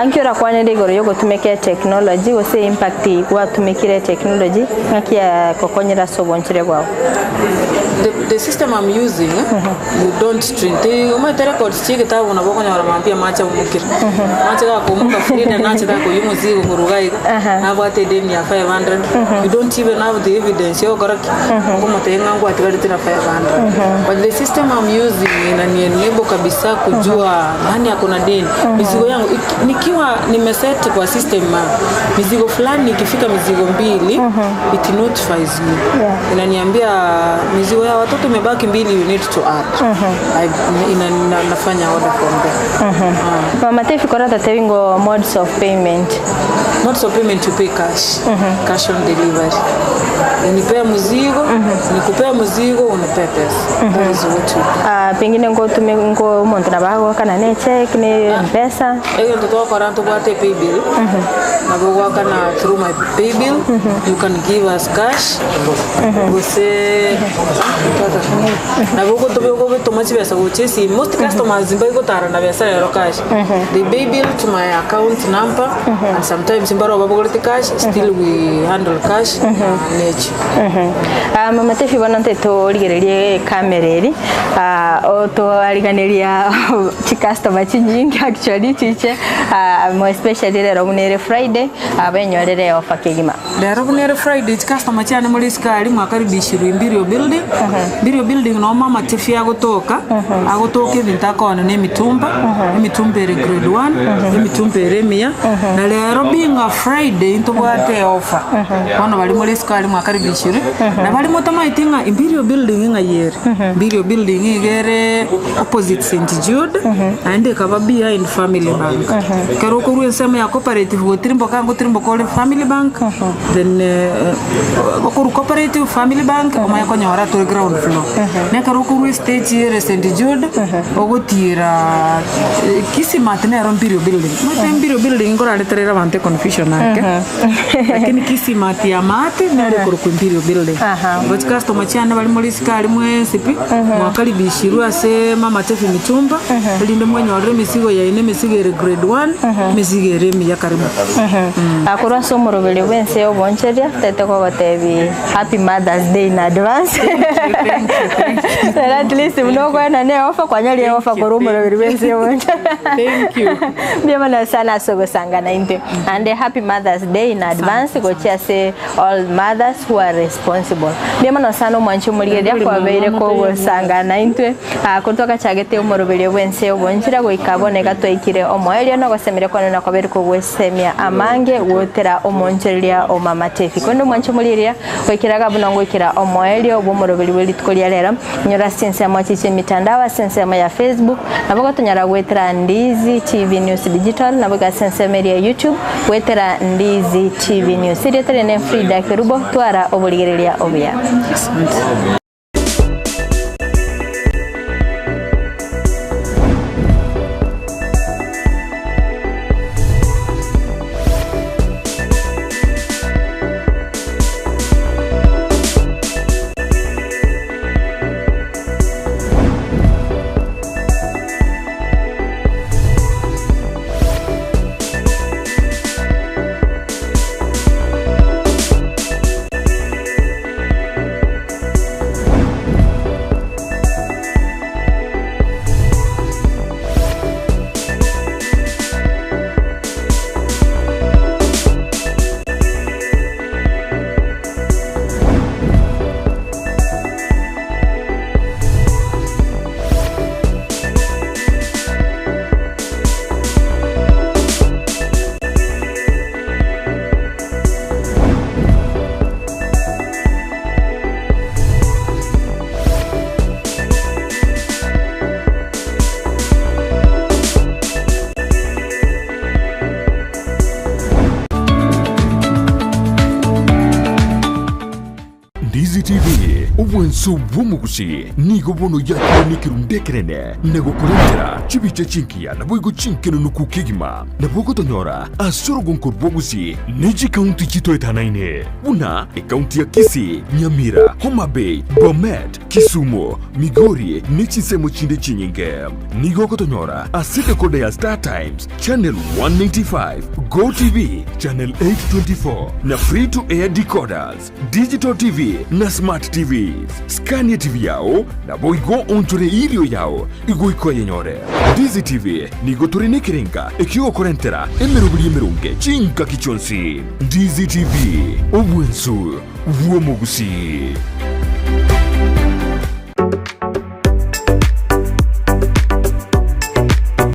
Nki orakwanere igoro yogotumeka etechnology gose impact gwatumekire etechnology ng'aki yagokonyire ase obonchire bwao? The, the system I'm using, you don't train. Ti omanyete records chia egetabu nabo okonyora mambia amache aumokire. Amache gakoumuka Frida nache takoiywa omozigo korwa iga iga, nabwate edeni ya 500, you don't even have the evidence ya gokora ki? Okomotebia ng'a ngwatigarete na 500. But the system I'm using inani enable kabisa kujua nani ako na deni. Mizigo yangu iki- nikiwa nimeset kwa system mizigo fulani ikifika mizigo mbili it notifies me. Inaniambia mizigo ya watoto imebaki mbili you need to add. I, ina, na, nafanya order from there. Mama Tefi koratotebi ngo modes of payment. Modes of payment you pay cash. Cash on delivery. Unipea mzigo, nikupea mzigo unipea pesa. That is what we do. Ah, pengine ngotume ngo omonto nabo agokana ne check ne mpesa. Egento twakora ntobwate paybill nabo gwakana through my paybill you can give us cash gose nabo ogotoma chibesa gocha esimu most customers mbaigotara na besa rero cash they pay bill to my account number and sometimes mbaro babogorete cash still we handle cash nechi Mama Tefi bono ntaete torigererie ecamera eri otoariganeria chicustomer chinyinge actually chiche more especially rero buna ere Friday benyorere offer kegima. Rero buna ere Friday chicustomer chiane more isiko aria mwakaribishirwe Imperial Building, Imperial Building noo mama Tefi agotoka, agotoka ebinto akoona na emitumba, emitumba ere grade one, emitumba ere emiya, na rero being a Friday ntobwate eoffer, bono baria more isiko aria mwakaribishirwe, na baria motamaeti ng'a Imperial Building ng'ai ere, Imperial Building iga ere opposite St Jude, naende ekaba behind Family Bank. Ekero okorwa ensemo ya Cooperative gotirimboka ngotirimboka ore Family Bank, then okorwa Cooperative, Family Bank, omanye konyora tore ground floor. Na ekero okorwa estage ere St Jude, ogotira Kisii Mart nero Imperial Building. Omanyete Imperial Building nkorareterere abanto econfusion. confusion ake. Lakini Kisii-Mart ya maate nere ekorokwa Imperial Building. Igo chicustomer chiane bari more isiko aria mwensi pi, mwakaribishirwe ase Mama Tefi Mitumba, erinde mwenyorere emesigo yaino emesigo ere grade one, emesigo ere emiya karibu. Korwa ase omoroberio bw'ense y'oboncheria, tete kogotebi happy Mother's Day in advance. Rero at least buna okoenana eofa, kwanyorire eofa korwa omoroberio bw'ense y'oboncheria. Mbuya mono sana ase ogosanga naintwe. Naende happy Mother's Day in advance gochia ase all mothers who are responsible. Mbuya mono sana omwanchi omorigereria kwabeire kogosanga naintwe. Aa korwa twagachagete omoroberio bw'ense y'obonchera goika bono iga twaikire omoerio na ogosemeria kwane nakobeire kogwesemia amange gotera omoonchoreria o Mama Tefi. Korende omwanchi omorigereria goikera iga buna ngoikera omoerio bw'omoroberio bwe rituko ria rero, inyora ase ensemo chiche emitandao ase ensemo ya Facebook, nabo gotonyara goetera Ndizi TV News Digital, nabo iga ase ensemo eria ya YouTube goetera Ndizi TV News. Erieta riane Frida Kerubo, twara oborigereria obuya. Ndizi TV, obwanso bw'omogusi nigo bono yakire nekerundu ekenene na gokorentera chibicha chinkiya naboigo chinkenunuku kegima. Nabo ogotonyora ase orogonko rw'obogusi ne chikaunti chitoetanaine buna ekaunti ya Kisii, Nyamira, Homa Bay, Bomet, Kisumu, Migori ne chinsemo chinde chinyinge. Nigo ogotonyora ase decoder ya Star Times, Channel 195, Go TV, Channel 824 na Free to Air decoders, Digital TV na Smart TVs. Skania TV yao naboigo onchore irio yao igoika oyenyore. Ndizi TV nigo tore nekerenga ekiogokorentera emeroberi emeronge chingaki chionsi. Ndizi TV, obwensu bw'omogusii.